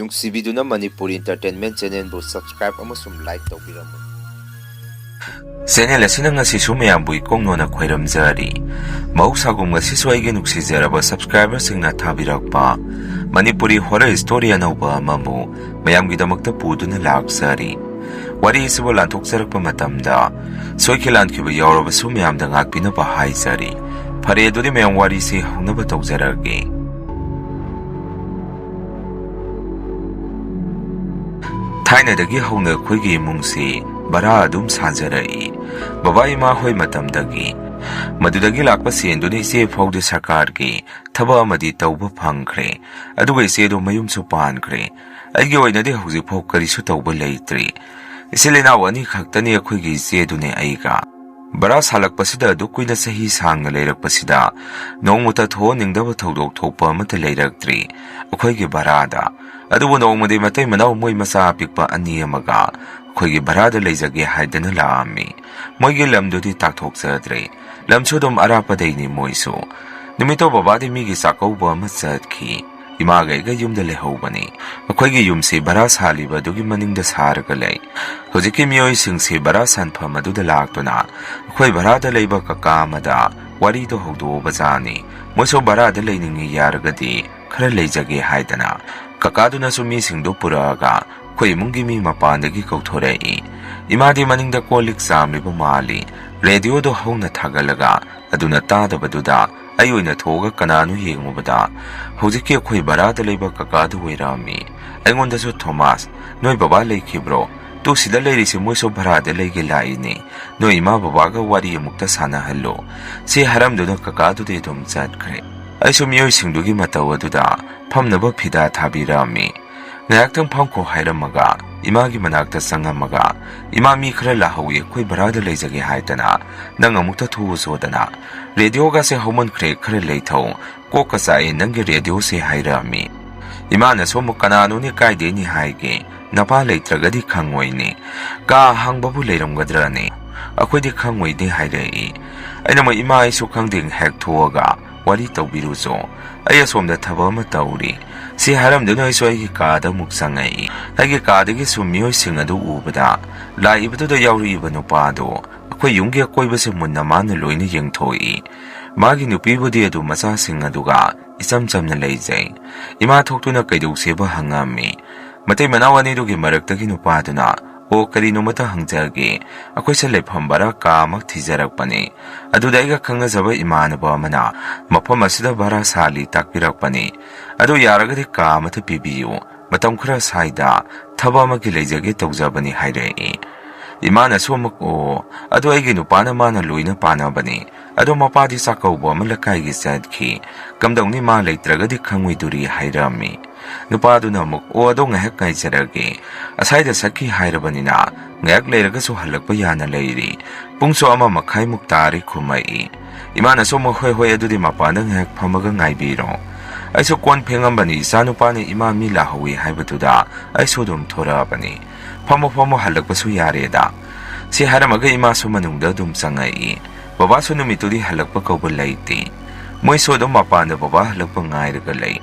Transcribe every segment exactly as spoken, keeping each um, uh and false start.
ꯅꯨꯡꯁꯤꯕꯤꯗꯨꯅ Manipuri Entertainment Channelꯕꯨ subscribe ꯑꯃꯁꯨꯡ like ꯇꯧꯕꯤꯔꯝꯃꯨ꯫ Channel ꯑꯁꯤꯅ ꯉꯁꯤꯁꯨ ꯃꯌꯥꯝꯕꯨ ꯏꯀꯣꯡ ꯅꯣꯟꯅ ꯈꯣꯏꯔꯝꯖꯔꯤ꯫ ꯃꯍꯧꯁꯥꯒꯨꯝ ꯉꯁꯤꯁꯨ ꯑꯩꯒꯤ ꯅꯨꯡꯁꯤꯖꯔꯕ subscriberꯁꯤꯡꯅ ꯊꯥꯕꯤꯔꯛꯄ ꯃꯅꯤꯄꯨꯔꯤ horror story ꯑꯅꯧꯕ ꯑꯃꯕꯨ ꯃꯌꯥꯝꯒꯤꯗꯃꯛꯇ ꯄꯨꯗꯨꯅ ꯂꯥꯛꯆꯔꯤ꯫ ꯋꯥꯔꯤ ꯑꯁꯤꯕꯨ ꯂꯥꯟꯊꯣꯛꯆꯔꯛꯄ ꯃꯇꯝꯗ ꯁꯣꯏꯈꯤ ꯂꯥꯟꯈꯤꯕ ꯌꯥꯎꯔꯕꯁꯨ ꯃꯌꯥꯝꯗ ꯉꯥꯛꯄꯤꯅꯕ ꯍꯥꯏꯖꯔꯤ꯫ ꯐꯔꯦ, ꯑꯗꯨꯗꯤ ꯃꯌꯥꯝ ꯋꯥꯔꯤꯁꯤ ꯍꯧꯅꯕ ꯇꯧꯖꯔꯒꯦ꯫ ꯊꯥꯏꯅꯗꯒꯤ ꯍꯧꯅ ꯑꯩꯈꯣꯏꯒꯤ ꯏꯃꯨꯡꯁꯤ ꯚꯔꯥ ꯑꯗꯨꯝ ꯁꯥꯖꯔꯛꯏ꯫ ꯕꯕꯥ ꯏꯃꯥ ꯍꯣꯏ ꯃꯇꯝꯗꯒꯤ꯫ ꯃꯗꯨꯗꯒꯤ ꯂꯥꯛꯄ ꯁꯦꯟꯗꯨꯅ ꯏꯆꯦ ꯐꯥꯎꯗꯤ ꯁꯔꯀꯥꯔꯒꯤ ꯊꯕꯛ ꯑꯃꯗꯤ ꯇꯧꯕ ꯐꯪꯈ꯭ꯔꯦ꯫ ꯑꯗꯨꯒ ꯏꯆꯦꯗꯨ ꯃꯌꯨꯝꯁꯨ ꯄꯥꯟꯈ꯭ꯔꯦ꯫ ꯑꯩꯒꯤ ꯑꯣꯏꯅꯗꯤ ꯍꯧꯖꯤꯛꯐꯥꯎ ꯀꯔꯤꯁꯨ ꯇꯧꯕ ꯂꯩꯇ꯭ꯔꯤ꯫ ꯏꯆꯤꯜ ꯏꯅꯥꯎ ꯑꯅꯤ ꯈꯛꯇꯅꯤ ꯑꯩꯈꯣꯏꯒꯤ ꯏꯆꯦꯗꯨꯅꯦ ꯑꯩꯒ꯫ ꯚꯔꯥ ꯁꯥꯜꯂꯛꯄꯁꯤꯗ ꯑꯗꯨꯛ ꯀꯨꯏꯅ ꯆꯍꯤ ꯁꯥꯡꯅ ꯂꯩꯔꯛꯄꯁꯤꯗ ꯅꯣꯡꯃꯇ ꯊꯣꯛꯍꯟꯅꯤꯡꯗꯕ ꯊꯧꯗꯣꯛ ꯊꯣꯛꯄ ꯑꯃꯠꯇ ꯂꯩꯔꯛꯇ꯭ꯔꯤ ꯑꯩꯈꯣꯏꯒꯤ ꯚꯔꯥꯗ꯫ ꯑꯗꯨꯕꯨ ꯅꯣꯡꯃꯗꯤ ꯃꯇꯩ ꯃꯅꯥꯎ ꯃꯣꯏ ꯃꯆꯥ ꯑꯄꯤꯛꯄ ꯑꯅꯤ ꯑꯃꯒ ꯑꯩꯈꯣꯏꯒꯤ ꯚꯔꯥꯗ ꯂꯩꯖꯒꯦ ꯍꯥꯏꯗꯅ ꯂꯥꯛꯑꯝꯃꯤ꯫ ꯃꯣꯏꯒꯤ ꯂꯝꯗꯨꯗꯤ ꯇꯥꯛꯊꯣꯛꯆꯗ꯭ꯔꯦ꯫ ꯂꯝꯁꯨ ꯑꯗꯨꯝ ꯑꯔꯥꯞꯄꯗꯩꯅꯤ ꯃꯣꯏꯁꯨ꯫ ꯅꯨꯃꯤꯠꯇꯣ ꯕꯕꯥꯗꯤ ꯃꯤꯒꯤ ꯆꯥꯛꯀꯧꯕ ꯑꯃ ꯆꯠꯈꯤ꯫ ꯏꯃꯥꯒ ꯑꯩꯒ ꯌꯨꯝꯗ ꯂꯩꯍꯧꯕꯅꯤ꯫ ꯑꯩꯈꯣꯏꯒꯤ ꯌꯨꯝꯁꯤ ꯚꯔꯥ ꯁꯥꯜꯂꯤꯕ ꯑꯗꯨꯒꯤ ꯃꯅꯤꯡꯗ ꯁꯥꯔꯒ ꯂꯩ꯫ ꯍꯧꯖꯤꯛꯀꯤ ꯃꯤꯑꯣꯏꯁꯤꯡꯁꯤ ꯚꯔꯥ ꯁꯥꯟꯐꯝ ꯑꯗꯨꯗ ꯂꯥꯛꯇꯨꯅ ꯑꯩꯈꯣꯏ ꯚꯔꯥꯗ ꯂꯩꯕ ꯀꯀꯥ ꯑꯃꯗ ꯋꯥꯔꯤꯗꯣ ꯍꯧꯗꯣꯛꯑꯕꯖꯥꯠꯅꯤ꯫ ꯃꯣꯏꯁꯨ ꯚꯔꯥꯗ ꯂꯩꯅꯤꯡꯉꯤ ꯌꯥꯔꯒꯗꯤ ꯈꯔ ꯂꯩꯖꯒꯦ ꯍꯥꯏꯗꯅ꯫ ꯀꯀꯥꯗꯨꯅꯁꯨ ꯃꯤꯁꯤꯡꯗꯨ ꯄꯨꯔꯛꯑꯒ ꯑꯩꯈꯣꯏ ꯏꯃꯨꯡꯒꯤ ꯃꯤ ꯃꯄꯥꯟꯗꯒꯤ ꯀꯧꯊꯣꯔꯛꯏ꯫ ꯏꯃꯥꯗꯤ ꯃꯅꯤꯡꯗ ꯀꯣꯜ ꯂꯤꯛ ꯆꯥꯝꯂꯤꯕ ꯃꯥꯜꯂꯤ꯫ ꯔꯦꯗꯤꯑꯣꯗꯣ ꯍꯧꯅ ꯊꯥꯒꯠꯂꯒ ꯑꯗꯨꯅ ꯇꯥꯗꯕꯗꯨꯗ ꯑꯩ ꯑꯣꯏꯅ ꯊꯣꯛꯑꯒ ꯀꯅꯥꯅꯣ ꯌꯦꯡꯉꯨꯕꯗ ꯍꯧꯖꯤꯛꯀꯤ ꯑꯩꯈꯣꯏ ꯚꯔꯥꯗ ꯂꯩꯕ ꯀꯀꯥꯗꯨ ꯑꯣꯏꯔꯝꯃꯤ꯫ ꯑꯩꯉꯣꯟꯗꯁꯨ "ꯊꯣꯃꯥꯁ, ꯅꯣꯏ ꯕꯕꯥ ꯂꯩꯈꯤꯕ꯭ꯔꯣ? ꯇꯨ ꯁꯤꯗ ꯂꯩꯔꯤꯁꯤ ꯃꯣꯏꯁꯨ ꯚꯔꯥꯗ ꯂꯩꯒꯦ ꯂꯥꯛꯏꯅꯦ꯫ ꯅꯣꯏ ꯏꯃꯥ ꯕꯕꯥꯒ ꯋꯥꯔꯤ ꯑꯃꯨꯛꯇ ꯁꯥꯟꯅꯍꯜꯂꯣ" ꯁꯤ ꯍꯥꯏꯔꯝꯗꯨꯅ ꯀꯀꯥꯗꯨꯗꯤ ꯑꯗꯨꯝ ꯆꯠꯈ꯭ꯔꯦ꯫ ꯑꯩꯁꯨ ꯃꯤꯑꯣꯏꯁꯤꯡꯗꯨꯒꯤ ꯃꯇꯧ ꯑꯗꯨꯗ ꯐꯝꯅꯕ ꯐꯤꯗꯥ ꯊꯥꯕꯤꯔꯛꯑꯝꯃꯤ꯫ ꯉꯥꯏꯍꯥꯛꯇꯪ ꯐꯝꯈꯣ ꯍꯥꯏꯔꯝꯃꯒ ꯏꯃꯥꯒꯤ ꯃꯅꯥꯛꯇ ꯆꯪꯉꯝꯃꯒ, "ꯏꯃꯥ, ꯃꯤ ꯈꯔ ꯂꯥꯛꯍꯧꯏ, ꯑꯩꯈꯣꯏ ꯚꯔꯥꯗ ꯂꯩꯖꯒꯦ ꯍꯥꯏꯗꯅ, ꯅꯪ ꯑꯃꯨꯛꯇ ꯊꯣꯛꯎꯆꯣꯗꯅ꯫ ꯔꯦꯗꯤꯑꯣꯒꯁꯦ ꯍꯧꯃꯟꯈ꯭ꯔꯦ, ꯈꯔ ꯂꯩꯊꯧ, ꯀꯣꯛꯀ ꯆꯥꯛꯑꯦ ꯅꯪꯒꯤ ꯔꯦꯗꯤꯑꯣꯁꯦ" ꯍꯥꯏꯔꯛꯑꯝꯃꯤ꯫ ꯏꯃꯥꯅꯁꯨ ꯑꯃꯨꯛ, "ꯀꯅꯥꯅꯣꯅꯦ, ꯀꯥꯏꯗꯩꯅꯦ ꯍꯥꯏꯒꯦ? ꯅꯄꯥ ꯂꯩꯇ꯭ꯔꯒꯗꯤ ꯈꯪꯉꯣꯏꯅꯦ꯫ ꯀꯥ ꯑꯍꯥꯡꯕꯕꯨ ꯂꯩꯔꯝꯒꯗ꯭ꯔꯅꯦ? ꯑꯩꯈꯣꯏꯗꯤ ꯈꯪꯉꯣꯏꯅꯦ" ꯍꯥꯏꯔꯛꯏ꯫ ꯑꯩꯅ ꯑꯃꯨꯛ, "ꯏꯃꯥ, ꯑꯩꯁꯨ ꯈꯪꯗꯦ" ꯍꯦꯛ ꯊꯣꯛꯑꯒ ꯋꯥꯔꯤ ꯇꯧꯕꯤꯔꯨꯁꯨ꯫ ꯑꯩ ꯑꯁꯣꯝꯗ ꯊꯕꯛ ꯑꯃ ꯇꯧꯔꯤ꯫" ꯁꯤ ꯍꯥꯏꯔꯝꯗꯨꯅ ꯑꯩꯁꯨ ꯑꯩꯒꯤ ꯀꯥꯗ ꯑꯃꯨꯛ ꯆꯪꯉꯛꯏ꯫ ꯑꯩꯒꯤ ꯀꯥꯗꯒꯤ ꯁꯨꯝ ꯃꯤꯑꯣꯏꯁꯤꯡ ꯑꯗꯨ ꯎꯕꯗ, ꯂꯥꯛꯏꯕꯗꯨꯗ ꯌꯥꯎꯔꯛꯏꯕ ꯅꯨꯄꯥꯗꯨ ꯑꯩꯈꯣꯏ ꯌꯨꯝꯒꯤ ꯑꯀꯣꯏꯕꯁꯦ ꯃꯨꯟꯅ ꯃꯥꯅ ꯂꯣꯏꯅ ꯌꯦꯡꯊꯣꯛꯏ꯫ ꯃꯥꯒꯤ ꯅꯨꯄꯤꯕꯨꯗꯤ ꯑꯗꯨꯝ ꯃꯆꯥꯁꯤꯡ ꯑꯗꯨꯒ ꯏꯆꯝ ꯆꯝꯅ ꯂꯩꯖꯩ꯫ ꯏꯃꯥ ꯊꯣꯛꯇꯨꯅ ꯀꯩꯗꯧꯁꯦꯕ ꯍꯪꯉꯝꯃꯤ꯫ ꯃꯇꯩ ꯃꯅꯥꯎ ꯑꯅꯤꯗꯨꯒꯤ ꯃꯔꯛꯇꯒꯤ ꯅꯨꯄꯥꯗꯨꯅ, "ꯑꯣ, ꯀꯔꯤꯅꯣꯃꯇ ꯍꯪꯖꯒꯦ꯫ ꯑꯩꯈꯣꯏꯁꯦ ꯂꯩꯐꯝ ꯕꯔꯥ ꯀꯥ ꯑꯃ ꯊꯤꯖꯔꯛꯄꯅꯤ꯫ ꯑꯗꯨꯗ ꯑꯩꯒ ꯈꯪꯅꯖꯕ ꯏꯃꯥꯟꯅꯕ ꯑꯃꯅ ꯃꯐꯝ ꯑꯁꯤꯗ ꯚꯔꯥ ꯁꯥꯜꯂꯤ ꯇꯥꯛꯄꯤꯔꯛꯄꯅꯤ꯫ ꯑꯗꯨ ꯌꯥꯔꯒꯗꯤ ꯀꯥ ꯑꯃꯇ ꯄꯤꯕꯤꯌꯨ꯫ ꯃꯇꯝ ꯈꯔ ꯁ꯭ꯋꯥꯏꯗ ꯊꯕꯛ ꯑꯃꯒꯤ ꯂꯩꯖꯒꯦ ꯇꯧꯖꯕꯅꯤ" ꯍꯥꯏꯔꯛꯏ꯫ ꯏꯃꯥꯅꯁꯨ ꯑꯃꯨꯛ, "ꯑꯣ, ꯑꯗꯨ ꯑꯩꯒꯤ ꯅꯨꯄꯥꯅ ꯃꯥꯅ ꯂꯣꯏꯅ ꯄꯥꯅꯕꯅꯤ꯫ ꯑꯗꯣ ꯃꯄꯥꯗꯤ ꯆꯥꯛꯀꯧꯕ ꯑꯃ ꯂꯩꯀꯥꯏꯒꯤ ꯆꯠꯈꯤ꯫ ꯀꯝꯗꯧꯅꯤ, ꯃꯥ ꯂꯩꯇ꯭ꯔꯒꯗꯤ ꯈꯪꯉꯣꯏꯗꯣꯔꯤ" ꯍꯥꯏꯔꯝꯃꯤ꯫ ꯅꯨꯄꯥꯗꯨꯅ ꯑꯃꯨꯛ, "ꯑꯣ, ꯑꯗꯣ ꯉꯥꯏꯍꯥꯛ ꯉꯥꯏꯖꯔꯒꯦ꯫ ꯑꯁꯥꯏꯗ ꯆꯠꯈꯤ ꯍꯥꯏꯔꯕꯅꯤꯅ ꯉꯥꯏꯍꯥꯛ ꯂꯩꯔꯒꯁꯨ ꯍꯜꯂꯛꯄ ꯌꯥꯅ ꯂꯩꯔꯤ꯫ ꯄꯨꯡꯁꯨ ꯑꯃ ꯃꯈꯥꯏꯃꯨꯛ ꯇꯥꯔꯦ" ꯈꯨꯝꯃꯛꯏ꯫ ꯏꯃꯥꯅꯁꯨ ꯑꯃꯨꯛ, "ꯍꯣꯏ, ꯍꯣꯏ, ꯑꯗꯨꯗꯤ ꯃꯄꯥꯟꯗ ꯉꯥꯏꯍꯥꯛ ꯐꯝꯃꯒ ꯉꯥꯏꯕꯤꯔꯣ꯫" ꯑꯩꯁꯨ ꯀꯣꯟ ꯐꯦꯡꯉꯝꯕꯅꯤ, ꯏꯆꯥꯅꯨꯄꯥꯅ ꯏꯃꯥ ꯃꯤ ꯂꯥꯛꯍꯧꯋꯤ ꯍꯥꯏꯕꯗꯨꯗ ꯑꯩꯁꯨ ꯑꯗꯨꯝ ꯊꯣꯔꯛꯑꯕꯅꯤ꯫ "ꯐꯝꯃꯣ, ꯐꯝꯃꯣ, ꯍꯜꯂꯛꯄꯁꯨ ꯌꯥꯔꯦꯗ꯫" ꯁꯤ ꯍꯥꯏꯔꯝꯃꯒ ꯏꯃꯥꯁꯨ ꯃꯅꯨꯡꯗ ꯑꯗꯨꯝ ꯆꯪꯉꯛꯏ꯫ ꯕꯕꯥꯁꯨ ꯅꯨꯃꯤꯠꯇꯨꯗꯤ ꯍꯜꯂꯛꯄ ꯀꯧꯕ ꯂꯩꯇꯦ꯫ ꯃꯣꯏꯁꯨ ꯑꯗꯨꯝ ꯃꯄꯥꯟꯗ ꯕꯕꯥ ꯍꯜꯂꯛꯄ ꯉꯥꯏꯔꯒ ꯂꯩ꯫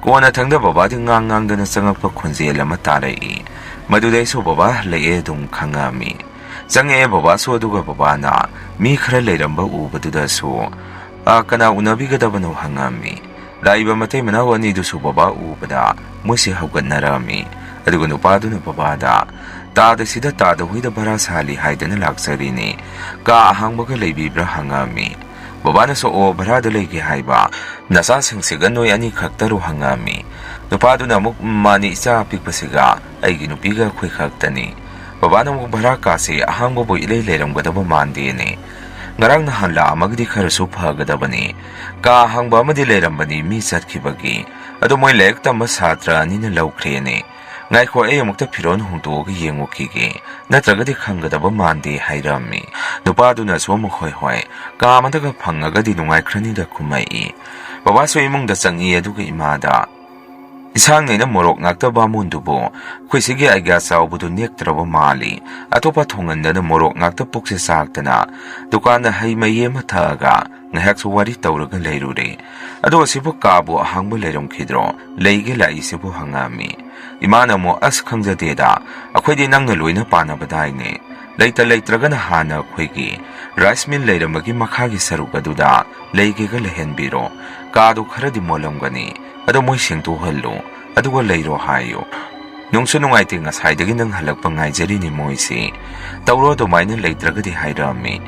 ꯀꯣꯟꯅꯊꯪꯗ ꯕꯕꯥꯗꯤ ꯉꯥꯡ ꯉꯥꯡꯗꯅ ꯆꯪꯉꯛꯄ ꯈꯣꯟꯖꯦꯜ ꯑꯃ ꯇꯥꯔꯛꯏ꯫ ꯃꯗꯨꯗꯩꯁꯨ ꯕꯕꯥ ꯍꯜꯂꯛꯑꯦ ꯑꯗꯨꯝ ꯈꯪꯉꯛꯑꯝꯃꯤ꯫ ꯆꯪꯉꯛꯑꯦ ꯕꯕꯥꯁꯨ, ꯑꯗꯨꯒ ꯕꯕꯥꯅ ꯃꯤ ꯈꯔ ꯂꯩꯔꯝꯕ ꯎꯕꯗꯨꯗꯁꯨ, "ꯑ, ꯀꯅꯥ ꯎꯅꯕꯤꯒꯗꯕꯅꯣ?" ꯍꯪꯉꯛꯑꯝꯃꯤ꯫ ꯂꯥꯛꯏꯕ ꯃꯇꯩ ꯃꯅꯥꯎ ꯑꯅꯤꯗꯨꯁꯨ ꯕꯕꯥ ꯎꯕꯗ ꯃꯣꯏꯁꯦ ꯍꯧꯒꯠꯅꯔꯝꯃꯤ꯫ ꯑꯗꯨꯒ ꯅꯨꯄꯥꯗꯨꯅ ꯕꯕꯥꯗ, "ꯇꯥꯗ ꯁꯤꯗ ꯇꯥꯗ ꯍꯣꯏꯗ ꯚꯔꯥ ꯁꯥꯍꯜꯂꯤ ꯍꯥꯏꯗꯅ ꯂꯥꯛꯆꯔꯤꯅꯤ꯫ ꯀꯥ ꯑꯍꯥꯡꯕꯒ ꯂꯩꯕꯤꯕ꯭ꯔꯥ?" ꯍꯪꯉꯛꯑꯝꯃꯤ꯫ ꯕꯕꯥꯅꯁꯨ, "ꯑꯣ, ꯚꯔꯥꯗ ꯂꯩꯒꯦ ꯍꯥꯏꯕ꯫ ꯅꯆꯥꯁꯤꯡꯁꯤꯒ ꯅꯣꯏ ꯑꯅꯤ ꯈꯛꯇꯔꯣ?" ꯍꯪꯉꯛꯑꯝꯃꯤ꯫ ꯅꯨꯄꯥꯗꯨꯅ ꯑꯃꯨꯛ, "ꯃꯥꯅꯤ, ꯏꯆꯥ ꯑꯄꯤꯛꯄꯁꯤꯒ ꯑꯩꯒꯤ ꯅꯨꯄꯤꯒ ꯑꯩꯈꯣꯏ ꯈꯛꯇꯅꯤ꯫" ꯕꯕꯥꯅ ꯑꯃꯨꯛ, "ꯚꯔꯥ ꯀꯥꯁꯦ ꯑꯍꯥꯡꯕꯕꯨ ꯏꯂꯩ ꯂꯩꯔꯝꯒꯗꯕ ꯃꯥꯟꯗꯦꯅꯦ꯫ ꯉꯔꯥꯡ ꯅꯍꯥꯟ ꯂꯥꯛꯑꯝꯃꯒꯗꯤ ꯈꯔꯁꯨ ꯐꯒꯗꯕꯅꯤ꯫ ꯀꯥ ꯑꯍꯥꯡꯕ ꯑꯃꯗꯤ ꯂꯩꯔꯝꯕꯅꯤ ꯃꯤ ꯆꯠꯈꯤꯕꯒꯤ꯫ ꯑꯗꯣ ꯃꯣꯏ ꯂꯥꯏꯔꯤꯛ ꯇꯝꯕ ꯁꯥꯇ꯭ꯔ ꯑꯅꯤꯅ ꯂꯧꯈ꯭ꯔꯦꯅꯦ꯫ ꯉꯥꯏꯈꯣ, ꯑꯩ ꯑꯃꯨꯛꯇ ꯐꯤꯔꯣꯜ ꯍꯣꯡꯗꯣꯛꯑꯒ ꯌꯦꯡꯉꯨꯈꯤꯒꯦ꯫ ꯅꯠꯇ꯭ꯔꯒꯗꯤ ꯈꯪꯒꯗꯕ ꯃꯥꯟꯗꯦ" ꯍꯥꯏꯔꯝꯃꯤ꯫ ꯅꯨꯄꯥꯗꯨꯅꯁꯨ ꯑꯃꯨꯛ, "ꯍꯣꯏ, ꯍꯣꯏ, ꯀꯥ ꯑꯃꯗꯒ ꯐꯪꯉꯒꯗꯤ ꯅꯨꯡꯉꯥꯏꯈ꯭ꯔꯅꯤꯗ" ꯈꯨꯝꯃꯛꯏ꯫ ꯕꯕꯥꯁꯨ ꯏꯃꯨꯡꯗ ꯆꯪꯉꯛꯏ, ꯑꯗꯨꯒ ꯏꯃꯥꯗ, ꯏꯟꯁꯥꯡꯅꯦꯅ ꯃꯣꯔꯣꯛ ꯉꯥꯛꯇ ꯕꯥꯃꯣꯟꯗꯨꯕꯨ ꯑꯩꯈꯣꯏ ꯁꯤꯒꯤ ꯑꯥꯏꯗꯤꯌꯥ ꯆꯥꯎꯕꯗꯨ ꯅꯦꯛꯇ꯭ꯔꯕ ꯃꯥꯜꯂꯤ꯫ ꯑꯇꯣꯞꯄ ꯊꯣꯡꯍꯟꯗꯅ ꯃꯣꯔꯣꯛ ꯉꯥꯛꯇ ꯄꯨꯛꯁꯦ ꯆꯥꯛꯇꯅ ꯗꯨꯀꯥꯟꯗ ꯍꯩ ꯃꯍꯤ ꯑꯃ ꯊꯛꯑꯒ ꯉꯥꯏꯍꯥꯛꯁꯨ ꯋꯥꯔꯤ ꯇꯧꯔꯒ ꯂꯩꯔꯨꯔꯦ꯫ ꯑꯗꯣ ꯑꯁꯤꯕꯨ ꯀꯥꯕꯨ ꯑꯍꯥꯡꯕ ꯂꯩꯔꯝꯈꯤꯗ꯭ꯔꯣ? ꯂꯩꯒꯦ ꯂꯥꯛꯏꯁꯤꯕꯨ ꯍꯪꯉꯛꯑꯝꯃꯤ꯫ ꯏꯃꯥꯅ ꯑꯃꯨꯛ, "ꯑꯁ, ꯈꯪꯖꯗꯦꯗ, ꯑꯩꯈꯣꯏꯗꯤ ꯅꯪꯅ ꯂꯣꯏꯅ ꯄꯥꯟꯅꯕꯗꯥꯏꯅꯦ꯫ ꯂꯩꯇ ꯂꯩꯇ꯭ꯔꯒꯅ ꯍꯥꯟꯅ ꯑꯩꯈꯣꯏꯒꯤ ꯔꯥꯏꯁ ꯃꯤꯜ ꯂꯩꯔꯝꯕꯒꯤ ꯃꯈꯥꯒꯤ ꯁꯔꯨꯛ ꯑꯗꯨꯗ ꯂꯩꯒꯦꯒ ꯂꯩꯍꯟꯕꯤꯔꯣ꯫ ꯀꯥꯗꯨ ꯈꯔꯗꯤ ꯃꯣꯠꯂꯝꯒꯅꯤ, ꯑꯗꯣ ꯃꯣꯏ ꯁꯦꯡꯗꯣꯛꯍꯜꯂꯨ, ꯑꯗꯨꯒ ꯂꯩꯔꯣ ꯍꯥꯏꯌꯨ꯫ ꯅꯨꯡꯁꯨ ꯅꯨꯡꯉꯥꯏꯇꯦ, ꯉꯁꯥꯏꯗꯒꯤ ꯅꯪ ꯍꯜꯂꯛꯄ ꯉꯥꯏꯖꯔꯤꯅꯤ ꯃꯣꯏꯁꯤ꯫ ꯇꯧꯔꯣ ꯑꯗꯨꯃꯥꯏꯅ, ꯂꯩꯇ꯭ꯔꯒꯗꯤ" ꯍꯥꯏꯔꯛꯑꯝꯃꯤ꯫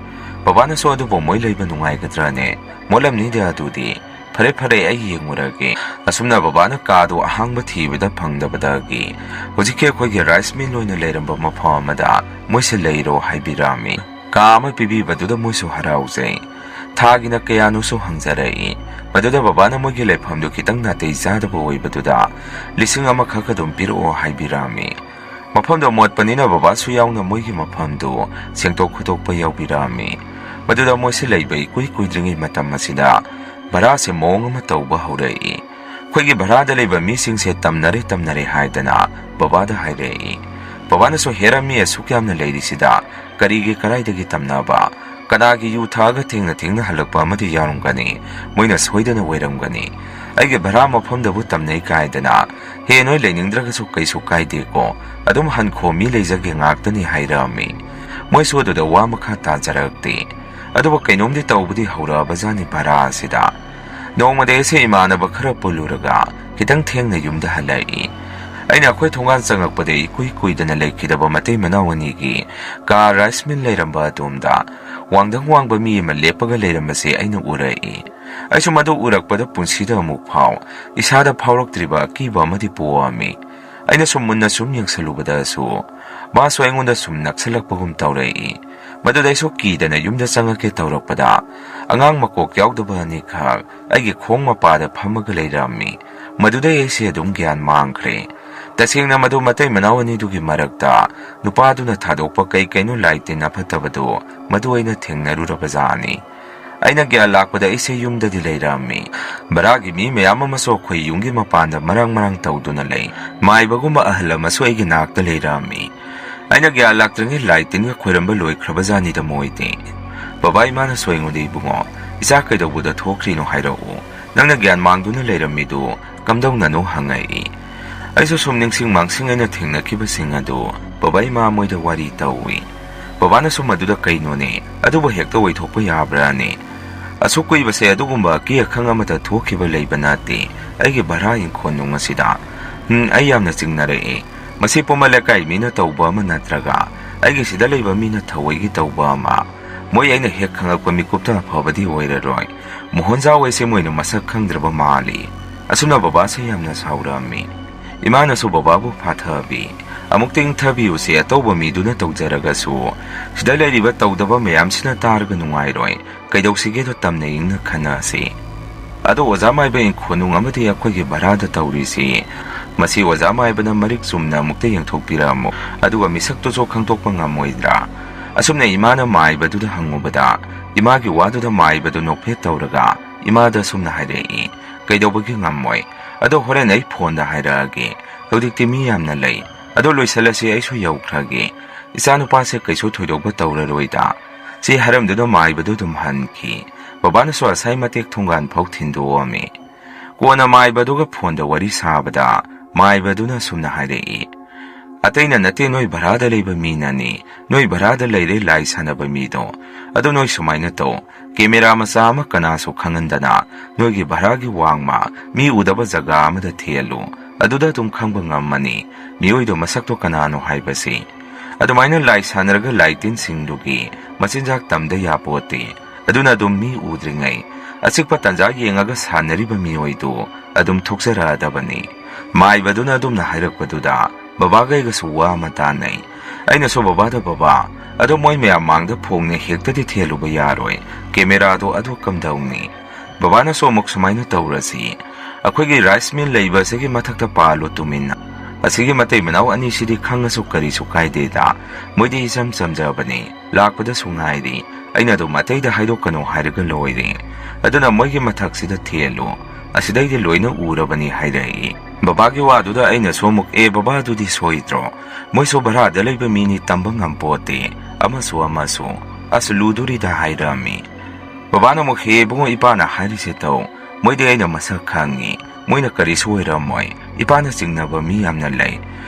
ꯕꯕꯥꯅꯁꯨ ꯑꯗꯨꯕꯨ ꯃꯣꯏ ꯂꯩꯕ ꯅꯨꯡꯉꯥꯏꯒꯗ꯭ꯔꯅꯦ? ꯃꯣꯠꯂꯝꯅꯤꯗ ꯑꯗꯨꯗꯤ꯫ ꯐꯔꯦ ꯐꯔꯦ, ꯑꯩ ꯌꯦꯡꯉꯨꯔꯒꯦ꯫ ꯑꯁꯨꯝꯅ ꯕꯕꯥꯅ ꯀꯥꯗꯨ ꯑꯍꯥꯡꯕ ꯊꯤꯕꯗ ꯐꯪꯗꯕꯗꯒꯤ ꯍꯧꯖꯤꯛꯀꯤ ꯑꯩꯈꯣꯏꯒꯤ ꯔꯥꯏꯁ ꯃꯤꯜ ꯑꯣꯏꯅ ꯂꯩꯔꯝꯕ ꯃꯐꯝ ꯑꯃꯗ ꯃꯣꯏꯁꯦ ꯂꯩꯔꯣ ꯍꯥꯏꯕꯤꯔꯛꯑꯝꯃꯤ꯫ ꯀꯥ ꯑꯃ ꯄꯤꯕꯤꯕꯗꯨꯗ ꯃꯣꯏꯁꯨ ꯍꯔꯥꯎꯖꯩ꯫ ꯊꯥꯒꯤꯅ ꯀꯌꯥꯅꯣꯁꯨ ꯍꯪꯖꯔꯛꯏ꯫ ꯃꯗꯨꯗ ꯕꯕꯥꯅ ꯃꯣꯏꯒꯤ ꯂꯩꯐꯝꯗꯨ ꯈꯤꯇꯪ ꯅꯥꯇꯩ ꯆꯥꯗꯕ ꯑꯣꯏꯕꯗꯨꯗ ꯂꯤꯁꯤꯡ ꯑꯃꯈꯛ ꯑꯗꯨꯝ ꯄꯤꯔꯛꯑꯣ ꯍꯥꯏꯕꯤꯔꯛꯑꯝꯃꯤ꯫ ꯃꯐꯝꯗꯣ ꯃꯣꯠꯄꯅꯤꯅ ꯕꯕꯥꯁꯨ ꯌꯥꯎꯅ ꯃꯣꯏꯒꯤ ꯃꯐꯝꯗꯨ ꯁꯦꯡꯗꯣꯛ ꯈꯣꯠꯇꯣꯛꯄ ꯌꯥꯎꯕꯤꯔꯛꯑꯝꯃꯤ꯫ ꯃꯗꯨꯗ ꯃꯣꯏꯁꯤ ꯂꯩꯕ ꯏꯀꯨꯏ ꯀꯨꯏꯗ꯭ꯔꯤꯉꯩ ꯃꯇꯝ ꯑꯁꯤꯗ ꯚꯔꯥꯁꯦ ꯃꯑꯣꯡ ꯑꯃ ꯇꯧꯕ ꯍꯧꯔꯛꯏ꯫ ꯑꯩꯈꯣꯏꯒꯤ ꯚꯔꯥꯗ ꯂꯩꯕ ꯃꯤꯁꯤꯡꯁꯦ ꯇꯝꯅꯔꯦ ꯇꯝꯅꯔꯦ ꯍꯥꯏꯗꯅ ꯕꯕꯥꯗ ꯍꯥꯏꯔꯛꯏ꯫ ꯕꯕꯥꯅꯁꯨ, "ꯍꯦꯔꯥ, ꯃꯤ ꯑꯁꯨꯛ ꯌꯥꯝꯅ ꯂꯩꯔꯤꯁꯤꯗ ꯀꯔꯤꯒꯤ ꯀꯔꯥꯏꯗꯒꯤ ꯇꯝꯅꯕ? ꯀꯅꯥꯒꯤ ꯌꯨ ꯊꯛꯑꯒ ꯊꯦꯡꯅ ꯊꯦꯡꯅ ꯍꯜꯂꯛꯄ ꯑꯃꯗꯤ ꯌꯥꯎꯔꯝꯒꯅꯤ, ꯃꯣꯏꯅ ꯁꯣꯏꯗꯅ ꯑꯣꯏꯔꯝꯒꯅꯤ꯫ ꯑꯩꯒꯤ ꯚꯔꯥ ꯃꯐꯝꯗꯕꯨ ꯇꯝꯅꯩ ꯀꯥꯏꯗꯅ꯫ ꯍꯦ, ꯅꯣꯏ ꯂꯩꯅꯤꯡꯗ꯭ꯔꯒꯁꯨ ꯀꯩꯁꯨ ꯀꯥꯏꯗꯦꯀꯣ, ꯑꯗꯨꯝ ꯍꯟꯈꯣ, ꯃꯤ ꯂꯩꯖꯒꯦ ꯉꯥꯛꯇꯅꯤ" ꯍꯥꯏꯔꯛꯑꯝꯃꯤ꯫ ꯃꯣꯏꯁꯨ ꯑꯗꯨꯗ ꯋꯥ ꯃꯈꯥ ꯇꯥꯖꯔꯛꯇꯦ꯫ ꯑꯗꯨꯕꯨ ꯀꯩꯅꯣꯝꯗꯤ ꯇꯧꯕꯗꯤ ꯍꯧꯔꯛꯑꯕꯖꯥꯠꯅꯤ ꯚꯔꯥ ꯑꯁꯤꯗ꯫ ꯅꯣꯡꯃꯗꯤ ꯑꯩꯁꯦ ꯏꯃꯥꯟꯅꯕ ꯈꯔ ꯄꯨꯜꯂꯨꯔꯒ ꯈꯤꯇꯪ ꯊꯦꯡꯅ ꯌꯨꯝꯗ ꯍꯜꯂꯛꯏ꯫ ꯑꯩꯅ ꯑꯩꯈꯣꯏ ꯊꯣꯡꯒꯥꯟ ꯆꯪꯉꯛꯄꯗ ꯏꯀꯨꯏ ꯀꯨꯏꯗꯅ ꯂꯩꯈꯤꯗꯕ ꯃꯇꯩ ꯃꯅꯥꯎ ꯑꯅꯤꯒꯤ ꯀꯥ ꯔꯥꯏꯁ ꯃꯤꯜ ꯂꯩꯔꯝꯕ ꯑꯗꯣꯝꯗ ꯋꯥꯡꯗꯪ ꯋꯥꯡꯕ ꯃꯤ ꯑꯃ ꯂꯦꯞꯄꯒ ꯂꯩꯔꯝꯕꯁꯦ ꯑꯩꯅ ꯎꯔꯛꯏ꯫ ꯑꯩꯁꯨ ꯃꯗꯨ ꯎꯔꯛꯄꯗ ꯄꯨꯟꯁꯤꯗ ꯑꯃꯨꯛ ꯐꯥꯎ ꯏꯁꯥꯗ ꯐꯥꯎꯔꯛꯇ꯭ꯔꯤꯕ ꯑꯀꯤꯕ ꯑꯃꯗꯤ ꯄꯣꯛꯑꯝꯃꯤ꯫ ꯑꯩꯅ ꯁꯨꯝ ꯃꯨꯟꯅ ꯁꯨꯝ ꯌꯦꯡꯁꯜꯂꯨꯕꯗꯁꯨ ꯃꯥꯁꯨ ꯑꯩꯉꯣꯟꯗ ꯁꯨꯝ ꯅꯛꯁꯜꯂꯛꯄꯒꯨꯝ ꯇꯧꯔꯛꯏ꯫ ꯃꯗꯨꯗ ꯑꯩꯁꯨ ꯀꯤꯗꯅ ꯌꯨꯝꯗ ꯆꯪꯉꯛꯀꯦ ꯇꯧꯔꯛꯄꯗ, ꯑꯉꯥꯡ ꯃꯀꯣꯛ ꯌꯥꯎꯗꯕ ꯑꯅꯤꯈꯛ ꯑꯩꯒꯤ ꯈꯣꯡ ꯃꯄꯥꯗ ꯐꯝꯃꯒ ꯂꯩꯔꯝꯃꯤ꯫ ꯃꯗꯨꯗꯩ ꯑꯩꯁꯦ ꯑꯗꯨꯝ ꯒ꯭ꯌꯥꯟ ꯃꯥꯡꯈ꯭ꯔꯦ꯫ ꯇꯁꯦꯡꯅ ꯃꯗꯨ ꯃꯇꯩ ꯃꯅꯥꯎ ꯑꯅꯤꯗꯨꯒꯤ ꯃꯔꯛꯇ ꯅꯨꯄꯥꯗꯨꯅ ꯊꯥꯗꯣꯛꯄ ꯀꯩ ꯀꯩꯅꯣ ꯂꯥꯏ ꯇꯤꯟ ꯑꯐꯠꯇꯕꯗꯨ ꯃꯗꯨ ꯑꯩꯅ ꯊꯦꯡꯅꯔꯨꯔꯕꯖꯥꯠꯅꯤ꯫ ꯑꯩꯅ ꯒ꯭ꯌꯥꯟ ꯂꯥꯛꯄꯗ ꯑꯩꯁꯦ ꯌꯨꯝꯗꯗꯤ ꯂꯩꯔꯝꯃꯤ꯫ ꯚꯔꯥꯒꯤ ꯃꯤ ꯃꯌꯥꯝ ꯑꯃꯁꯨ ꯑꯩꯈꯣꯏ ꯌꯨꯝꯒꯤ ꯃꯄꯥꯟꯗ ꯃꯔꯥꯡ ꯃꯔꯥꯡ ꯇꯧꯗꯨꯅ ꯂꯩ꯫ ꯃꯥꯏꯕꯒꯨꯝꯕ ꯑꯍꯜ ꯑꯃꯁꯨ ꯑꯩꯒꯤ ꯅꯥꯛꯇ ꯂꯩꯔꯝꯃꯤ꯫ ꯑꯩꯅ ꯒ꯭ꯌꯥꯟ ꯂꯥꯛꯇ꯭ꯔꯤꯉꯩ ꯂꯥꯏ ꯇꯤꯟꯒ ꯈꯣꯏꯔꯝꯕ ꯂꯣꯏꯈ꯭ꯔꯕꯖꯥꯠꯅꯤꯗ ꯃꯣꯏꯗꯤ꯫ ꯕꯕꯥ ꯏꯃꯥꯅꯁꯨ ꯑꯩꯉꯣꯟꯗ, "ꯏꯕꯨꯡꯉꯣ, ꯏꯆꯥ ꯀꯩꯗꯧꯕꯗ ꯊꯣꯛꯈ꯭ꯔꯤꯅꯣ ꯍꯥꯏꯔꯛꯎ꯫ ꯅꯪꯅ ꯒ꯭ꯌꯥꯟ ꯃꯥꯡꯗꯨꯅ ꯂꯩꯔꯝꯃꯤꯗꯨ ꯀꯝꯗꯧꯅꯅꯣ?" ꯍꯪꯉꯛꯏ꯫ ꯑꯩꯁꯨ ꯁꯨꯝ ꯅꯤꯡꯁꯤꯡ ꯃꯥꯡꯁꯤꯡ ꯑꯩꯅ ꯊꯦꯡꯅꯈꯤꯕꯁꯤꯡ ꯑꯗꯨ ꯕꯕꯥ ꯏꯃꯥ ꯃꯣꯏꯗ ꯋꯥꯔꯤ ꯇꯧꯏ꯫ ꯕꯕꯥꯅꯁꯨ, "ꯃꯗꯨꯗ ꯀꯩꯅꯣꯅꯦ? ꯑꯗꯨꯕꯨ ꯍꯦꯛꯇ ꯑꯣꯏꯊꯣꯛꯄ ꯌꯥꯕ꯭ꯔꯥꯅꯦ? ꯑꯁꯨꯛ ꯀꯨꯏꯕꯁꯦ ꯑꯗꯨꯒꯨꯝꯕ ꯑꯀꯤ ꯑꯈꯪ ꯑꯃꯠꯇ ꯊꯣꯛꯈꯤꯕ ꯂꯩꯕ ꯅꯠꯇꯦ ꯑꯩꯒꯤ ꯚꯔꯥ ꯏꯪꯈꯣꯜ ꯅꯨꯡ ꯑꯁꯤꯗ꯫ ꯎꯝ, ꯑꯩ ꯌꯥꯝꯅ ꯆꯤꯡꯅꯔꯛꯑꯦ꯫ ꯃꯁꯤ ꯄꯨꯝꯕ ꯂꯩꯀꯥꯏ ꯃꯤꯅ ꯇꯧꯕ ꯑꯃ ꯅꯠꯇ꯭ꯔꯒ ꯑꯩꯒꯤ ꯁꯤꯗ ꯂꯩꯕ ꯃꯤꯅ ꯊꯑꯣꯏꯒꯤ ꯇꯧꯕ ꯑꯃ꯫ ꯃꯣꯏ ꯑꯩꯅ ꯍꯦꯛ ꯈꯪꯉꯛꯄ ꯃꯤꯀꯨꯞꯇ ꯑꯐꯕꯗꯤ ꯑꯣꯏꯔꯔꯣꯏ꯫ ꯃꯣꯍꯣꯟꯖꯥꯎ ꯍꯥꯏꯁꯦ ꯃꯣꯏꯅ ꯃꯁꯛ ꯈꯪꯗ꯭ꯔꯕ ꯃꯥꯜꯂꯤ꯫" ꯑꯁꯨꯝꯅ ꯕꯕꯥꯁꯦ ꯌꯥꯝꯅ ꯁꯥꯎꯔꯝꯃꯤ꯫ ꯏꯃꯥꯅꯁꯨ ꯕꯕꯥꯕꯨ ꯐꯥꯊꯕꯤ꯫ "ꯑꯃꯨꯛꯇ ꯏꯪꯊꯕꯤꯌꯨꯁꯦ, ꯑꯇꯧꯕ ꯃꯤꯗꯨꯅ ꯇꯧꯖꯔꯒꯁꯨ꯫ ꯁꯤꯗ ꯂꯩꯔꯤꯕ ꯇꯧꯗꯕ ꯃꯌꯥꯝꯁꯤꯅ ꯇꯥꯔꯒ ꯅꯨꯡꯉꯥꯏꯔꯣꯏ꯫ ꯀꯩꯗꯧꯁꯤꯒꯦꯗꯣ ꯇꯝꯅ ꯏꯪꯅ ꯈꯟꯅꯁꯤ꯫ ꯑꯗꯣ ꯑꯣꯖꯥ ꯃꯥꯏꯕ ꯏꯪꯈꯣꯜꯅꯨꯡ ꯑꯃꯗꯤ ꯑꯩꯈꯣꯏꯒꯤ ꯚꯔꯥꯗ ꯇꯧꯔꯤꯁꯤ, ꯃꯁꯤ ꯑꯣꯖꯥ ꯃꯥꯏꯕꯅ ꯃꯔꯤꯛ ꯆꯨꯝꯅ ꯑꯃꯨꯛꯇ ꯌꯦꯡꯊꯣꯛꯄꯤꯔꯛꯑꯝꯃꯨ, ꯑꯗꯨꯒ ꯃꯤꯁꯛꯇꯨꯁꯨ ꯈꯪꯗꯣꯛꯄ ꯉꯝꯃꯣꯏꯗ꯭ꯔꯥ?" ꯑꯁꯨꯝꯅ ꯏꯃꯥꯅ ꯃꯥꯏꯕꯗꯨꯗ ꯍꯪꯉꯨꯕꯗ, ꯏꯃꯥꯒꯤ ꯋꯥꯗꯨꯗ ꯃꯥꯏꯕꯗꯨ ꯅꯣꯛꯐꯦꯠ ꯇꯧꯔꯒ ꯏꯃꯥꯗ ꯑꯁꯨꯝꯅ ꯍꯥꯏꯔꯛꯏ, "ꯀꯩꯗꯧꯕꯒꯤ ꯉꯝꯃꯣꯏ? ꯑꯗꯣ ꯍꯣꯔꯦꯟ ꯑꯩ ꯐꯣꯟꯗ ꯍꯥꯏꯔꯛꯑꯒꯦ꯫ ꯍꯧꯖꯤꯛꯇꯤ ꯃꯤ ꯌꯥꯝꯅ ꯂꯩ꯫ ꯑꯗꯣ ꯂꯣꯏꯁꯤꯜꯂꯁꯤ, ꯑꯩꯁꯨ ꯌꯧꯈ꯭ꯔꯒꯦ꯫ ꯏꯆꯥꯅꯨꯄꯥꯁꯦ ꯀꯩꯁꯨ ꯊꯣꯏꯗꯣꯛꯄ ꯇꯧꯔꯔꯣꯏꯗ꯫" ꯁꯤ ꯍꯥꯏꯔꯝꯗꯨꯅ ꯃꯥꯏꯕꯗꯨ ꯑꯗꯨꯝ ꯍꯟꯈꯤ꯫ ꯕꯕꯥꯅꯁꯨ ꯑꯁꯥꯏ ꯃꯇꯦꯛ ꯊꯣꯡꯒꯥꯟ ꯐꯥꯎ ꯊꯤꯟꯗꯣꯛꯑꯝꯃꯤ꯫ ꯀꯣꯟꯅ ꯃꯥꯏꯕꯗꯨꯒ ꯐꯣꯟꯗ ꯋꯥꯔꯤ ꯁꯥꯕꯗ ꯃꯥꯏꯕꯗꯨꯅ ꯑꯁꯨꯝꯅ ꯍꯥꯏꯔꯛꯏ, "ꯑꯇꯩꯅ ꯅꯠꯇꯦ, ꯅꯣꯏ ꯚꯔꯥꯗ ꯂꯩꯕ ꯃꯤꯅꯅꯤ꯫ ꯅꯣꯏ ꯚꯔꯥꯗ ꯂꯩꯔꯦ ꯂꯥꯏ ꯁꯥꯟꯅꯕ ꯃꯤꯗꯣ꯫ ꯑꯗꯣ ꯅꯣꯏ ꯁꯨꯃꯥꯏꯅ ꯇꯧ, ꯀꯦꯃꯦꯔꯥ ꯃꯆꯥ ꯑꯃ ꯀꯅꯥꯁꯨ ꯈꯪꯍꯟꯗꯅ ꯅꯣꯏꯒꯤ ꯚꯔꯥꯒꯤ ꯋꯥꯡꯃ ꯃꯤ ꯎꯗꯕ ꯖꯒꯥ ꯑꯃꯗ ꯊꯦꯜꯂꯨ꯫ ꯑꯗꯨꯗ ꯑꯗꯨꯝ ꯈꯪꯕ ꯉꯝꯃꯅꯤ ꯃꯤꯑꯣꯏꯗꯣ ꯃꯁꯛꯇꯣ ꯀꯅꯥꯅꯣ ꯍꯥꯏꯕꯁꯤ꯫ ꯑꯗꯨꯃꯥꯏꯅ ꯂꯥꯏ ꯁꯥꯟꯅꯔꯒ ꯂꯥꯏ ꯇꯤꯟꯁꯤꯡꯗꯨꯒꯤ ꯃꯆꯤꯟꯖꯥꯛ ꯇꯝꯗ ꯌꯥꯄꯣꯠꯇꯦ꯫ ꯑꯗꯨꯅ ꯑꯗꯨꯝ ꯃꯤ ꯎꯗ꯭ꯔꯤꯉꯩ ꯑꯆꯤꯛꯄ ꯇꯟꯖꯥ ꯌꯦꯡꯉꯒ ꯁꯥꯟꯅꯔꯤꯕ ꯃꯤꯑꯣꯏꯗꯨ ꯑꯗꯨꯝ ꯊꯣꯛꯆꯔꯛꯑꯗꯕꯅꯤ꯫" ꯃꯥꯏꯕꯗꯨꯅ ꯑꯗꯨꯝꯅ ꯍꯥꯏꯔꯛꯄꯗꯨꯗ ꯕꯕꯥꯒ ꯑꯩꯒꯁꯨ ꯋꯥ ꯑꯃ ꯇꯥꯅꯩ꯫ ꯑꯩꯅꯁꯨ ꯕꯕꯥꯗ, "ꯕꯕꯥ, ꯑꯗꯣ ꯃꯣꯏ ꯃꯌꯥꯝ ꯃꯥꯡꯗ ꯐꯣꯡꯅ ꯍꯦꯛꯇꯗꯤ ꯊꯦꯜꯂꯨꯕ ꯌꯥꯔꯣꯏ, ꯀꯦꯃꯦꯔꯥꯗꯣ ꯑꯗꯨ ꯀꯝꯗꯧꯅꯤ?" ꯕꯕꯥꯅꯁꯨ ꯑꯃꯨꯛ ꯁꯨꯃꯥꯏꯅ ꯇꯧꯔꯁꯤ, ꯑꯩꯈꯣꯏꯒꯤ ꯔꯥꯏꯁ ꯃꯤꯜ ꯂꯩꯕ ꯑꯁꯤꯒꯤ ꯃꯊꯛꯇ ꯄꯥꯜꯂꯣ ꯇꯨꯃꯤꯟꯅ꯫ ꯑꯁꯤꯒꯤ ꯃꯇꯩ ꯃꯅꯥꯎ ꯑꯅꯤꯁꯤꯗꯤ ꯈꯪꯉꯁꯨ ꯀꯔꯤꯁꯨ ꯀꯥꯏꯗꯦꯗ, ꯃꯣꯏꯗꯤ ꯏꯆꯝ ꯆꯝꯖꯕꯅꯤ, ꯂꯥꯛꯄꯗꯁꯨ ꯉꯥꯏꯔꯤ, ꯑꯩꯅ ꯑꯗꯨꯝ ꯑꯇꯩꯗ ꯍꯥꯏꯗꯣꯛꯀꯅꯨ ꯍꯥꯏꯔꯒ ꯂꯣꯏꯔꯦ꯫ ꯑꯗꯨꯅ ꯃꯣꯏꯒꯤ ꯃꯊꯛꯁꯤꯗ ꯊꯦꯜꯂꯨ, ꯑꯁꯤꯗꯩꯗꯤ ꯂꯣꯏꯅ ꯎꯔꯕꯅꯤ ꯍꯥꯏꯔꯛꯏ꯫ ꯕꯕꯥꯒꯤ ꯋꯥꯗꯨꯗ ꯑꯩꯅꯁꯨ ꯑꯃꯨꯛ, "ꯑꯦ ꯕꯕꯥ, ꯑꯗꯨꯗꯤ ꯁꯣꯏꯗ꯭ꯔꯣ? ꯃꯣꯏꯁꯨ ꯚꯔꯥꯗ ꯂꯩꯕ ꯃꯤꯅꯤ, ꯇꯝꯕ ꯉꯝꯄꯣꯠꯇꯦ, ꯑꯃꯁꯨ ꯑꯃꯁꯨ꯫ ꯑꯁ, ꯂꯨꯗꯣꯔꯤꯗ" ꯍꯥꯏꯔꯛꯑꯝꯃꯤ꯫ ꯕꯕꯥꯅ ꯑꯃꯨꯛ, "ꯍꯦ ꯏꯕꯨꯡꯉꯣ, ꯏꯄꯥꯅ ꯍꯥꯏꯔꯤꯁꯦ ꯇꯧ, ꯃꯣꯏꯗꯤ ꯑꯩꯅ ꯃꯁꯛ ꯈꯪꯉꯤ, ꯃꯣꯏꯅ ꯀꯔꯤꯁꯨ ꯑꯣꯏꯔꯝꯃꯣꯏ, ꯏꯄꯥꯅ ꯆꯤꯡꯅꯕ ꯃꯤ ꯌꯥꯝꯅ ꯂꯩ꯫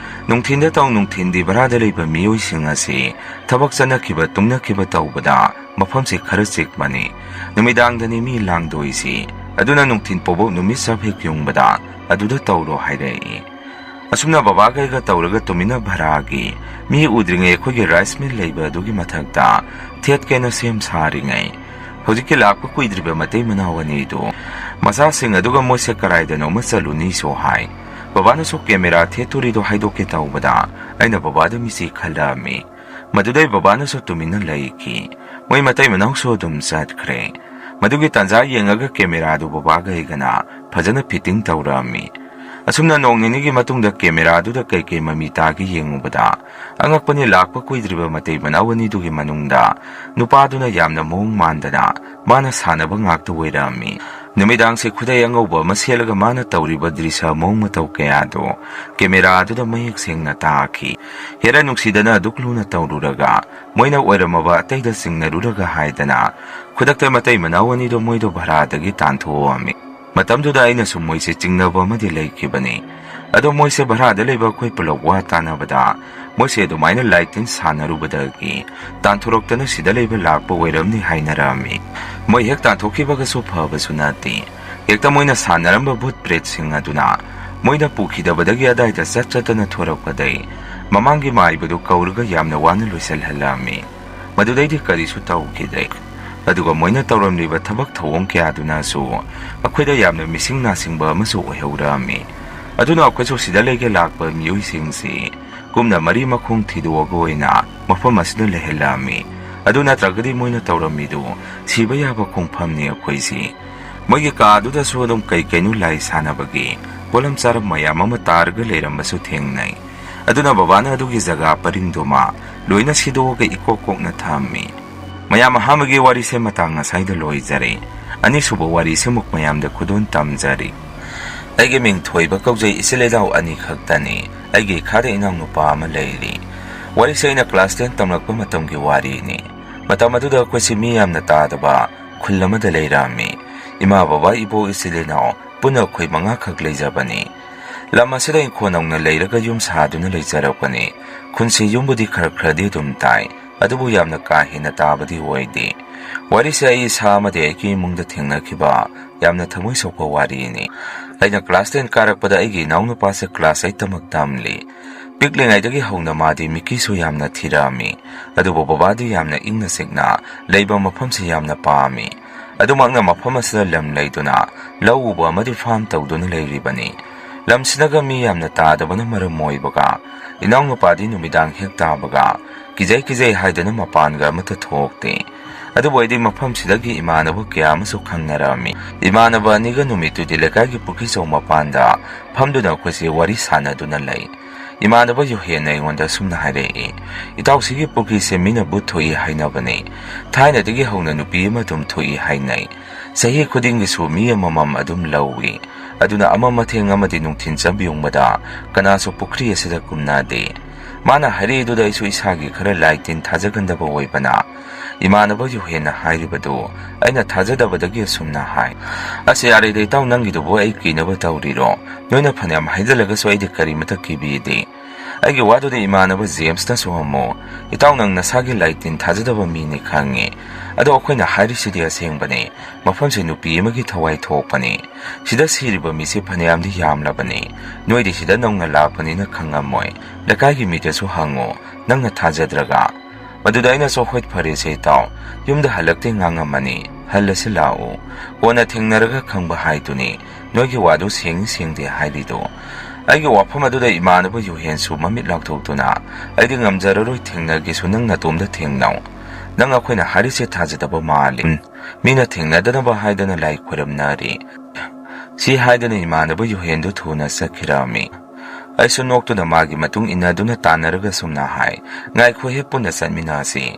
ꯅꯨꯡꯊꯤꯟꯗ ꯇꯧ, ꯅꯨꯡꯊꯤꯟꯗꯤ ꯚꯔꯥꯗ ꯂꯩꯕ ꯃꯤꯑꯣꯏꯁꯤꯡ ꯑꯁꯤ ꯊꯕꯛ ꯆꯠꯅꯈꯤꯕ, ꯇꯨꯝꯅꯈꯤꯕ ꯇꯧꯕꯗ ꯃꯐꯝꯁꯤ ꯈꯔ ꯆꯤꯛꯄꯅꯤ, ꯅꯨꯃꯤꯗꯥꯡꯗꯅꯤ ꯃꯤ ꯂꯥꯡꯗꯣꯏꯁꯤ, ꯑꯗꯨꯅ ꯅꯨꯡꯊꯤꯟ ꯄꯣꯕꯣꯛ ꯅꯨꯃꯤꯠ ꯆꯞ ꯍꯦꯛ ꯌꯨꯡꯕꯗ ꯑꯗꯨꯗ ꯇꯧꯔꯣ" ꯍꯥꯏꯔꯛꯏ꯫ ꯑꯁꯨꯝꯅ ꯕꯕꯥꯒ ꯑꯩꯒ ꯇꯧꯔꯒ ꯇꯨꯃꯤꯟꯅ ꯚꯔꯥꯒꯤ ꯃꯤ ꯎꯗ꯭ꯔꯤꯉꯩ ꯑꯩꯈꯣꯏꯒꯤ ꯔꯥꯏꯁ ꯃꯤꯜ ꯂꯩꯕ ꯑꯗꯨꯒꯤ ꯃꯊꯛꯇ ꯊꯦꯠꯀꯦꯅ ꯁꯦꯝ ꯁꯥꯔꯤꯉꯩ, ꯍꯧꯖꯤꯛꯀꯤ ꯂꯥꯛꯄ ꯀꯨꯏꯗ꯭ꯔꯤꯕ ꯃꯇꯩ ꯃꯅꯥꯎ ꯑꯅꯤꯗꯨ ꯃꯆꯥꯁꯤꯡ ꯑꯗꯨꯒ ꯃꯣꯏꯁꯦ ꯀꯔꯥꯏꯗꯅꯣꯃ ꯆꯠꯂꯨꯅꯤꯁꯨ ꯍꯥꯏ꯫ ꯕꯕꯥꯅꯁꯨ ꯀꯦꯃꯦꯔꯥ ꯊꯦꯠꯇꯣꯔꯤꯗꯣ ꯍꯥꯏꯗꯣꯛꯀꯦ ꯇꯧꯕꯗ ꯑꯩꯅ ꯕꯕꯥꯗ ꯃꯤꯆꯤ ꯈꯜꯂꯛꯑꯝꯃꯤ꯫ ꯃꯗꯨꯗꯩ ꯕꯕꯥꯅꯁꯨ ꯇꯨꯃꯤꯟꯅ ꯂꯩꯈꯤ꯫ ꯃꯣꯏ ꯃꯇꯩ ꯃꯅꯥꯎꯁꯨ ꯑꯗꯨꯝ ꯆꯠꯈ꯭ꯔꯦ꯫ ꯃꯗꯨꯒꯤ ꯇꯥꯟꯖꯥ ꯌꯦꯡꯉꯒ ꯀꯦꯃꯦꯔꯥꯗꯨ ꯕꯕꯥꯒ ꯑꯩꯒꯅ ꯐꯖꯅ ꯐꯤꯠꯇꯤꯡ ꯇꯧꯔꯛꯑꯝꯃꯤ꯫ ꯑꯁꯨꯝꯅ ꯅꯣꯡ ꯅꯤꯅꯤꯒꯤ ꯃꯇꯨꯡꯗ ꯀꯦꯃꯦꯔꯥꯗꯨꯗ ꯀꯩꯀꯩ ꯃꯃꯤ ꯇꯥꯒꯦ ꯌꯦꯡꯉꯨꯕꯗ, ꯑꯉꯛꯄꯅꯤ, ꯂꯥꯛꯄ ꯀꯨꯏꯗ꯭ꯔꯤꯕ ꯃꯇꯩ ꯃꯅꯥꯎ ꯑꯅꯤꯗꯨꯒꯤ ꯃꯅꯨꯡꯗ ꯅꯨꯄꯥꯗꯨꯅ ꯌꯥꯝꯅ ꯃꯑꯣꯡ ꯃꯥꯟꯗꯅ ꯃꯥꯅ ꯁꯥꯟꯅꯕ ꯉꯥꯛꯇ ꯑꯣꯏꯔꯛꯑꯝꯃꯤ꯫ ꯅꯨꯃꯤꯗꯥꯡꯁꯦ ꯈꯨꯗꯩ ꯑꯉꯧꯕ ꯑꯃ ꯁꯦꯠꯂꯒ ꯃꯥꯅ ꯇꯧꯔꯤꯕ ꯗ꯭ꯔꯤꯁ ꯃꯑꯣꯡ ꯃꯇꯧ ꯀꯌꯥꯗꯣ ꯀꯦꯃꯦꯔꯥꯗꯨꯗ ꯃꯌꯦꯛ ꯁꯦꯡꯅ ꯇꯥꯈꯤ꯫ ꯍꯦꯔꯥ ꯅꯨꯡꯁꯤꯗꯅ ꯑꯗꯨꯛ ꯂꯨꯅ ꯇꯧꯔꯨꯔꯒ ꯃꯣꯏꯅ ꯑꯣꯏꯔꯝꯃꯕ ꯑꯇꯩꯗ ꯆꯤꯡꯅꯔꯨꯔꯒ ꯍꯥꯏꯗꯅ ꯈꯨꯗꯛꯇ ꯃꯇꯩ ꯃꯅꯥꯎ ꯑꯅꯤꯗꯣ ꯃꯣꯏꯗꯣ ꯚꯔꯥꯗꯒꯤ ꯇꯥꯟꯊꯣꯛꯑꯝꯃꯤ꯫ ꯃꯇꯝꯗꯨꯗ ꯑꯩꯅꯁꯨ ꯃꯣꯏꯁꯦ ꯆꯤꯡꯅꯕ ꯑꯃꯗꯤ ꯂꯩꯈꯤꯕꯅꯤ꯫ ꯑꯗꯣ ꯃꯣꯏꯁꯦ ꯚꯔꯥꯗ ꯂꯩꯕ ꯑꯩꯈꯣꯏ ꯄꯨꯂꯞ ꯋꯥ ꯇꯥꯅꯕꯗ ꯃꯣꯏꯁꯦ ꯑꯗꯨꯃꯥꯏꯅ ꯂꯥꯏ ꯇꯤꯟ ꯁꯥꯟꯅꯔꯨꯕꯗꯒꯤ ꯇꯥꯟꯊꯣꯔꯛꯇꯅ ꯁꯤꯗ ꯂꯩꯕ ꯂꯥꯛꯄ ꯑꯣꯏꯔꯝꯅꯤ ꯍꯥꯏꯅꯔꯝꯃꯤ꯫ ꯃꯣꯏ ꯍꯦꯛ ꯇꯥꯟꯊꯣꯛꯈꯤꯕꯒꯁꯨ ꯐꯕꯁꯨ ꯅꯠꯇꯦ꯫ ꯍꯦꯛꯇ ꯃꯣꯏꯅ ꯁꯥꯟꯅꯔꯝꯕ ꯚꯨꯠ ꯄ꯭ꯔꯦꯠꯁꯤꯡ ꯑꯗꯨꯅ ꯃꯣꯏꯅ ꯄꯨꯈꯤꯗꯕꯗꯒꯤ ꯑꯗꯥꯏꯗ ꯆꯠ ꯆꯠꯇꯅ ꯊꯣꯔꯛꯄꯗꯩ ꯃꯃꯥꯡꯒꯤ ꯃꯥꯏꯕꯗꯨ ꯀꯧꯔꯒ ꯌꯥꯝꯅ ꯋꯥꯅ ꯂꯣꯏꯁꯤꯜꯍꯜꯂꯝꯃꯤ꯫ ꯃꯗꯨꯗꯩꯗꯤ ꯀꯔꯤꯁꯨ ꯇꯧꯈꯤꯗ꯭ꯔꯦ꯫ ꯑꯗꯨꯒ ꯃꯣꯏꯅ ꯇꯧꯔꯝꯂꯤꯕ ꯊꯕꯛ ꯊꯧꯑꯣꯡ ꯀꯌꯥꯗꯨꯅꯁꯨ ꯑꯩꯈꯣꯏꯗ ꯌꯥꯝꯅ ꯃꯤꯁꯤꯡ ꯅꯥꯁꯤꯡꯕ ꯑꯃꯁꯨ ꯑꯣꯏꯍꯧꯔꯛꯑꯝꯃꯤ꯫ ꯑꯗꯨꯅ ꯑꯩꯈꯣꯏꯁꯨ ꯁꯤꯗ ꯂꯩꯒꯦ ꯂꯥꯛꯄ ꯃꯤꯑꯣꯏꯁꯤꯡꯁꯤ ꯀꯨꯝꯅ ꯃꯔꯤ ꯃꯈꯣꯡ ꯊꯤꯗꯣꯛꯑꯒ ꯑꯣꯏꯅ ꯃꯐꯝ ꯑꯁꯤꯗ ꯂꯩꯍꯜꯂꯛꯑꯝꯃꯤ꯫ ꯑꯗꯨ ꯅꯠꯇ꯭ꯔꯒꯗꯤ ꯃꯣꯏꯅ ꯇꯧꯔꯝꯃꯤꯗꯨ ꯁꯤꯕ ꯌꯥꯕ ꯈꯣꯡꯐꯝꯅꯤ ꯑꯩꯈꯣꯏꯁꯤ꯫ ꯃꯣꯏꯒꯤ ꯀꯥꯗꯨꯗꯁꯨ ꯑꯗꯨꯝ ꯀꯩ ꯀꯩꯅꯣ ꯂꯥꯏ ꯁꯥꯟꯅꯕꯒꯤ ꯄꯣꯠꯂꯝ ꯆꯥꯔꯝ ꯃꯌꯥꯝ ꯑꯃ ꯇꯥꯔꯒ ꯂꯩꯔꯝꯕꯁꯨ ꯊꯦꯡꯅꯩ꯫ ꯑꯗꯨꯅ ꯕꯕꯥꯅ ꯑꯗꯨꯒꯤ ꯖꯒꯥ ꯄꯔꯤꯡꯗꯨꯃ ꯂꯣꯏꯅ ꯁꯤꯗꯣꯛꯑꯒ ꯏꯀꯣꯛ ꯀꯣꯛꯅ ꯊꯝꯃꯤ꯫ ꯃꯌꯥꯝ ꯑꯍꯥꯟꯕꯒꯤ ꯋꯥꯔꯤꯁꯦ ꯃꯇꯥꯡ ꯑꯁꯥꯏꯗ ꯂꯣꯏꯖꯔꯦ꯫ ꯑꯅꯤꯁꯨꯕ ꯋꯥꯔꯤꯁꯤꯃꯨꯛ ꯃꯌꯥꯝꯗ ꯈꯨꯗꯣꯜ ꯇꯝꯖꯔꯤ꯫ ꯑꯩꯒꯤ ꯃꯤꯡ ꯊꯣꯏꯕ ꯀꯧꯖꯩ, ꯏꯆꯤꯜ ꯏꯅꯥꯎ ꯑꯅꯤ ꯈꯛꯇꯅꯤ꯫ ꯑꯩꯒꯤ ꯏꯈꯥꯗ ꯏꯅꯥꯎꯅꯨꯄꯥ ꯑꯃ ꯂꯩꯔꯤ꯫ ꯋꯥꯔꯤꯁꯦ ꯑꯩꯅ class ten ꯇꯝꯂꯛꯄ ꯃꯇꯝꯒꯤ ꯋꯥꯔꯤꯅꯤ꯫ ꯃꯇꯝ ꯑꯗꯨꯗ ꯑꯩꯈꯣꯏꯁꯤ ꯃꯤ ꯌꯥꯝꯅ ꯇꯥꯗꯕ ꯈꯨꯜ ꯑꯃꯗ ꯂꯩꯔꯝꯃꯤ꯫ ꯏꯃꯥ, ꯕꯕꯥ, ꯏꯕꯣꯛ, ꯏꯆꯤꯜ ꯏꯅꯥꯎ ꯄꯨꯟꯅ ꯑꯩꯈꯣꯏ ꯃꯉꯥꯈꯛ ꯂꯩꯖꯕꯅꯤ꯫ ꯂꯝ ꯑꯁꯤꯗ ꯏꯪꯈꯣꯜ ꯅꯧꯅ ꯂꯩꯔꯒ ꯌꯨꯝ ꯁꯥꯗꯨꯅ ꯂꯩꯖꯔꯛꯄꯅꯤ꯫ ꯈꯨꯟꯁꯤ ꯌꯨꯝꯕꯨꯗꯤ ꯈꯔ ꯈꯔꯗꯤ ꯑꯗꯨꯝ ꯇꯥꯏ, ꯑꯗꯨꯕꯨ ꯌꯥꯝꯅ ꯀꯥ ꯍꯦꯟꯅ ꯇꯥꯕꯗꯤ ꯑꯣꯏꯗꯦ꯫ ꯋꯥꯔꯤꯁꯦ ꯑꯩ ꯏꯁꯥ ꯑꯃꯗꯤ ꯑꯩꯒꯤ ꯏꯃꯨꯡꯗ ꯊꯦꯡꯅꯈꯤꯕ ꯌꯥꯝꯅ ꯊꯃꯣꯏ ꯁꯣꯛꯄ ꯋꯥꯔꯤꯅꯤ꯫ ꯑꯩꯅ class ten ꯀꯥꯔꯛꯄꯗ ꯑꯩꯒꯤ ꯏꯅꯥꯎꯅꯨꯄꯥꯁꯦ class eight ꯇꯃꯛ ꯇꯝꯂꯤ꯫ ꯄꯤꯛꯂꯤꯉꯩꯗꯒꯤ ꯍꯧꯅ ꯃꯥꯗꯤ ꯃꯤꯀꯤꯁꯨ ꯌꯥꯝꯅ ꯊꯤꯔꯛꯑꯝꯃꯤ꯫ ꯑꯗꯨꯕꯨ ꯕꯕꯥꯗꯤ ꯌꯥꯝꯅ ꯏꯪꯅ ꯆꯤꯛꯅ ꯂꯩꯕ ꯃꯐꯝꯁꯤ ꯌꯥꯝꯅ ꯄꯥꯝꯃꯤ꯫ ꯑꯗꯨꯃꯛꯅ ꯃꯐꯝ ꯑꯁꯤꯗ ꯂꯝ ꯂꯩꯗꯨꯅ ꯂꯧ ꯎꯕ ꯑꯃꯗꯤ farm ꯇꯧꯗꯨꯅ ꯂꯩꯔꯤꯕꯅꯤ꯫ ꯂꯝꯁꯤꯗꯒ ꯃꯤ ꯌꯥꯝꯅ ꯇꯥꯗꯕꯅ ꯃꯔꯝ ꯑꯣꯏꯕꯒ ꯏꯅꯥꯎꯅꯨꯄꯥꯗꯤ ꯅꯨꯃꯤꯗꯥꯡ ꯍꯦꯛ ꯇꯥꯕꯒ ꯀꯤꯖꯩ ꯀꯤꯖꯩ ꯍꯥꯏꯗꯨꯅ ꯃꯄꯥꯟꯒ ꯑꯃꯠꯇ ꯊꯣꯛꯇꯦ꯫ ꯑꯗꯨꯕꯨ ꯑꯩꯗꯤ ꯃꯐꯝꯁꯤꯗꯒꯤ ꯏꯃꯥꯟꯅꯕ ꯀꯌꯥ ꯑꯃꯁꯨ ꯈꯪꯅꯔꯝꯃꯤ꯫ ꯏꯃꯥꯟꯅꯕ ꯑꯅꯤꯒ ꯅꯨꯃꯤꯠꯇꯨꯗꯤ ꯂꯩꯀꯥꯏꯒꯤ ꯄꯨꯈ꯭ꯔꯤꯆꯧ ꯃꯄꯥꯟꯗ ꯐꯝꯗꯨꯅ ꯑꯩꯈꯣꯏꯁꯦ ꯋꯥꯔꯤ ꯁꯥꯟꯅꯗꯨꯅ ꯂꯩ꯫ ꯏꯃꯥꯟꯅꯕ ꯌꯨꯍꯦꯟꯅ ꯑꯩꯉꯣꯟꯗ ꯑꯁꯨꯝꯅ ꯍꯥꯏꯔꯛꯏ, "ꯏꯇꯥꯎꯁꯤꯒꯤ ꯄꯨꯈ꯭ꯔꯤꯁꯦ ꯃꯤꯅ ꯚꯨꯠ ꯊꯣꯛꯏ ꯍꯥꯏꯅꯕꯅꯤ꯫ ꯊꯥꯏꯅꯗꯒꯤ ꯍꯧꯅ ꯅꯨꯄꯤ ꯑꯃ ꯑꯗꯨꯝ ꯊꯣꯛꯏ ꯍꯥꯏꯅꯩ꯫ ꯆꯍꯤ ꯈꯨꯗꯤꯡꯒꯤꯁꯨ ꯃꯤ ꯑꯃꯃꯝ ꯑꯗꯨꯝ ꯂꯧꯏ꯫ ꯑꯗꯨꯅ ꯑꯃ ꯃꯊꯦꯡ ꯑꯃꯗꯤ ꯅꯨꯡꯊꯤꯟ ꯆꯞ ꯌꯨꯡꯕꯗ ꯀꯅꯥꯁꯨ ꯄꯨꯈ꯭ꯔꯤ ꯑꯁꯤꯗ ꯀꯨꯝꯅꯗꯦ꯫" ꯃꯥꯅ ꯍꯥꯏꯔꯛꯏꯗꯨꯗ ꯑꯩꯁꯨ ꯏꯁꯥꯒꯤ ꯈꯔ ꯂꯥꯏ ꯇꯤꯟ ꯊꯥꯖꯒꯟꯗꯕ ꯑꯣꯏꯕꯅ ꯏꯃꯥꯟꯅꯕ ꯌꯨꯍꯦꯟꯅ ꯍꯥꯏꯔꯤꯕꯗꯨ ꯑꯩꯅ ꯊꯥꯖꯗꯕꯗꯒꯤ ꯑꯁꯨꯝꯅ ꯍꯥꯏ, "ꯑꯁ, ꯌꯥꯔꯦꯗ ꯏꯇꯥꯎ, ꯅꯪꯒꯤꯗꯨꯕꯨ ꯑꯩ ꯀꯤꯅꯕ ꯇꯧꯔꯤꯔꯣ? ꯅꯣꯏꯅ ꯐꯅꯌꯥꯝ ꯍꯥꯏꯖꯤꯜꯂꯒꯁꯨ ꯑꯩꯗꯤ ꯀꯔꯤꯃꯇ ꯀꯤꯕꯤꯗꯦ꯫" ꯑꯩꯒꯤ ꯋꯥꯗꯨꯗꯤ ꯏꯃꯥꯟꯅꯕ ꯖꯦꯝꯁꯅꯁꯨ ꯑꯃꯨꯛ, "ꯏꯇꯥꯎ, ꯅꯪ ꯅꯁꯥꯒꯤ ꯂꯥꯏ ꯇꯤꯟ ꯊꯥꯖꯗꯕ ꯃꯤꯅꯤ ꯈꯪꯉꯤ꯫ ꯑꯗꯣ ꯑꯩꯈꯣꯏꯅ ꯍꯥꯏꯔꯤꯁꯤꯗꯤ ꯑꯁꯦꯡꯕꯅꯤ꯫ ꯃꯐꯝꯁꯤ ꯅꯨꯄꯤ ꯑꯃꯒꯤ ꯊꯋꯥꯏ ꯊꯣꯛꯄꯅꯤ꯫ ꯁꯤꯗ ꯁꯤꯔꯤꯕ ꯃꯤꯁꯤ ꯐꯅꯌꯥꯝꯗꯤ ꯌꯥꯝꯂꯕꯅꯤ꯫ ꯅꯣꯏꯗꯤ ꯁꯤꯗ ꯅꯧꯅ ꯂꯥꯛꯄꯅꯤꯅ ꯈꯪꯉꯝꯃꯣꯏ꯫ ꯂꯩꯀꯥꯏꯒꯤ ꯃꯤꯗꯁꯨ ꯍꯪꯉꯨ, ꯅꯪꯅ ꯊꯥꯖꯗ꯭ꯔꯒ꯫" ꯃꯗꯨꯗ ꯑꯩꯅꯁꯨ, "ꯍꯣꯏ, ꯐꯔꯦꯁꯦ ꯏꯇꯥꯎ, ꯌꯨꯝꯗ ꯍꯜꯂꯛꯇꯦ ꯉꯥꯡꯉꯝꯃꯅꯤ, ꯍꯜꯂꯁꯤ ꯂꯥꯛꯎ꯫ ꯀꯣꯟꯅ ꯊꯦꯡꯅꯔꯒ ꯈꯪꯕ ꯍꯥꯏꯗꯨꯅꯤ꯫ ꯅꯣꯏꯒꯤ ꯋꯥꯗꯨ ꯁꯦꯡꯏ ꯁꯦꯡꯗꯦ ꯍꯥꯏꯔꯤꯗꯨ꯫" ꯑꯩꯒꯤ ꯋꯥꯐꯝ ꯑꯗꯨꯗ ꯏꯃꯥꯟꯅꯕ ꯌꯨꯍꯦꯟꯁꯨ ꯃꯃꯤꯠ ꯂꯥꯎꯊꯣꯛꯇꯨꯅ, "ꯑꯩꯗꯤ ꯉꯝꯖꯔꯔꯣꯏ, ꯊꯦꯡꯅꯒꯦꯁꯨ ꯅꯪ ꯅꯇꯣꯝꯗ ꯊꯦꯡꯅꯧ꯫ ꯅꯪ ꯑꯩꯈꯣꯏꯅ ꯍꯥꯏꯔꯤꯁꯦ ꯊꯥꯖꯗꯕ ꯃꯥꯜꯂꯤ꯫ ꯃꯤꯅ ꯊꯦꯡꯅꯗꯅꯕ ꯍꯥꯏꯗꯅ ꯂꯥꯏ ꯈꯣꯏꯔꯝꯅꯔꯤ꯫" ꯁꯤ ꯍꯥꯏꯗꯨꯅ ꯏꯃꯥꯟꯅꯕ ꯌꯨꯍꯦꯟꯗꯨ ꯊꯨꯅ ꯆꯠꯈꯤꯔꯝꯃꯤ꯫ ꯑꯩꯁꯨ ꯅꯣꯛꯇꯨꯅ ꯃꯥꯒꯤ ꯃꯇꯨꯡ ꯏꯟꯅꯗꯨꯅ ꯇꯥꯟꯅꯔꯒ ꯁꯨꯝꯅ ꯍꯥꯏ, "ꯉꯥꯏꯈꯣꯍꯦ, ꯄꯨꯟꯅ ꯆꯠꯃꯤꯟꯅꯁꯤ꯫"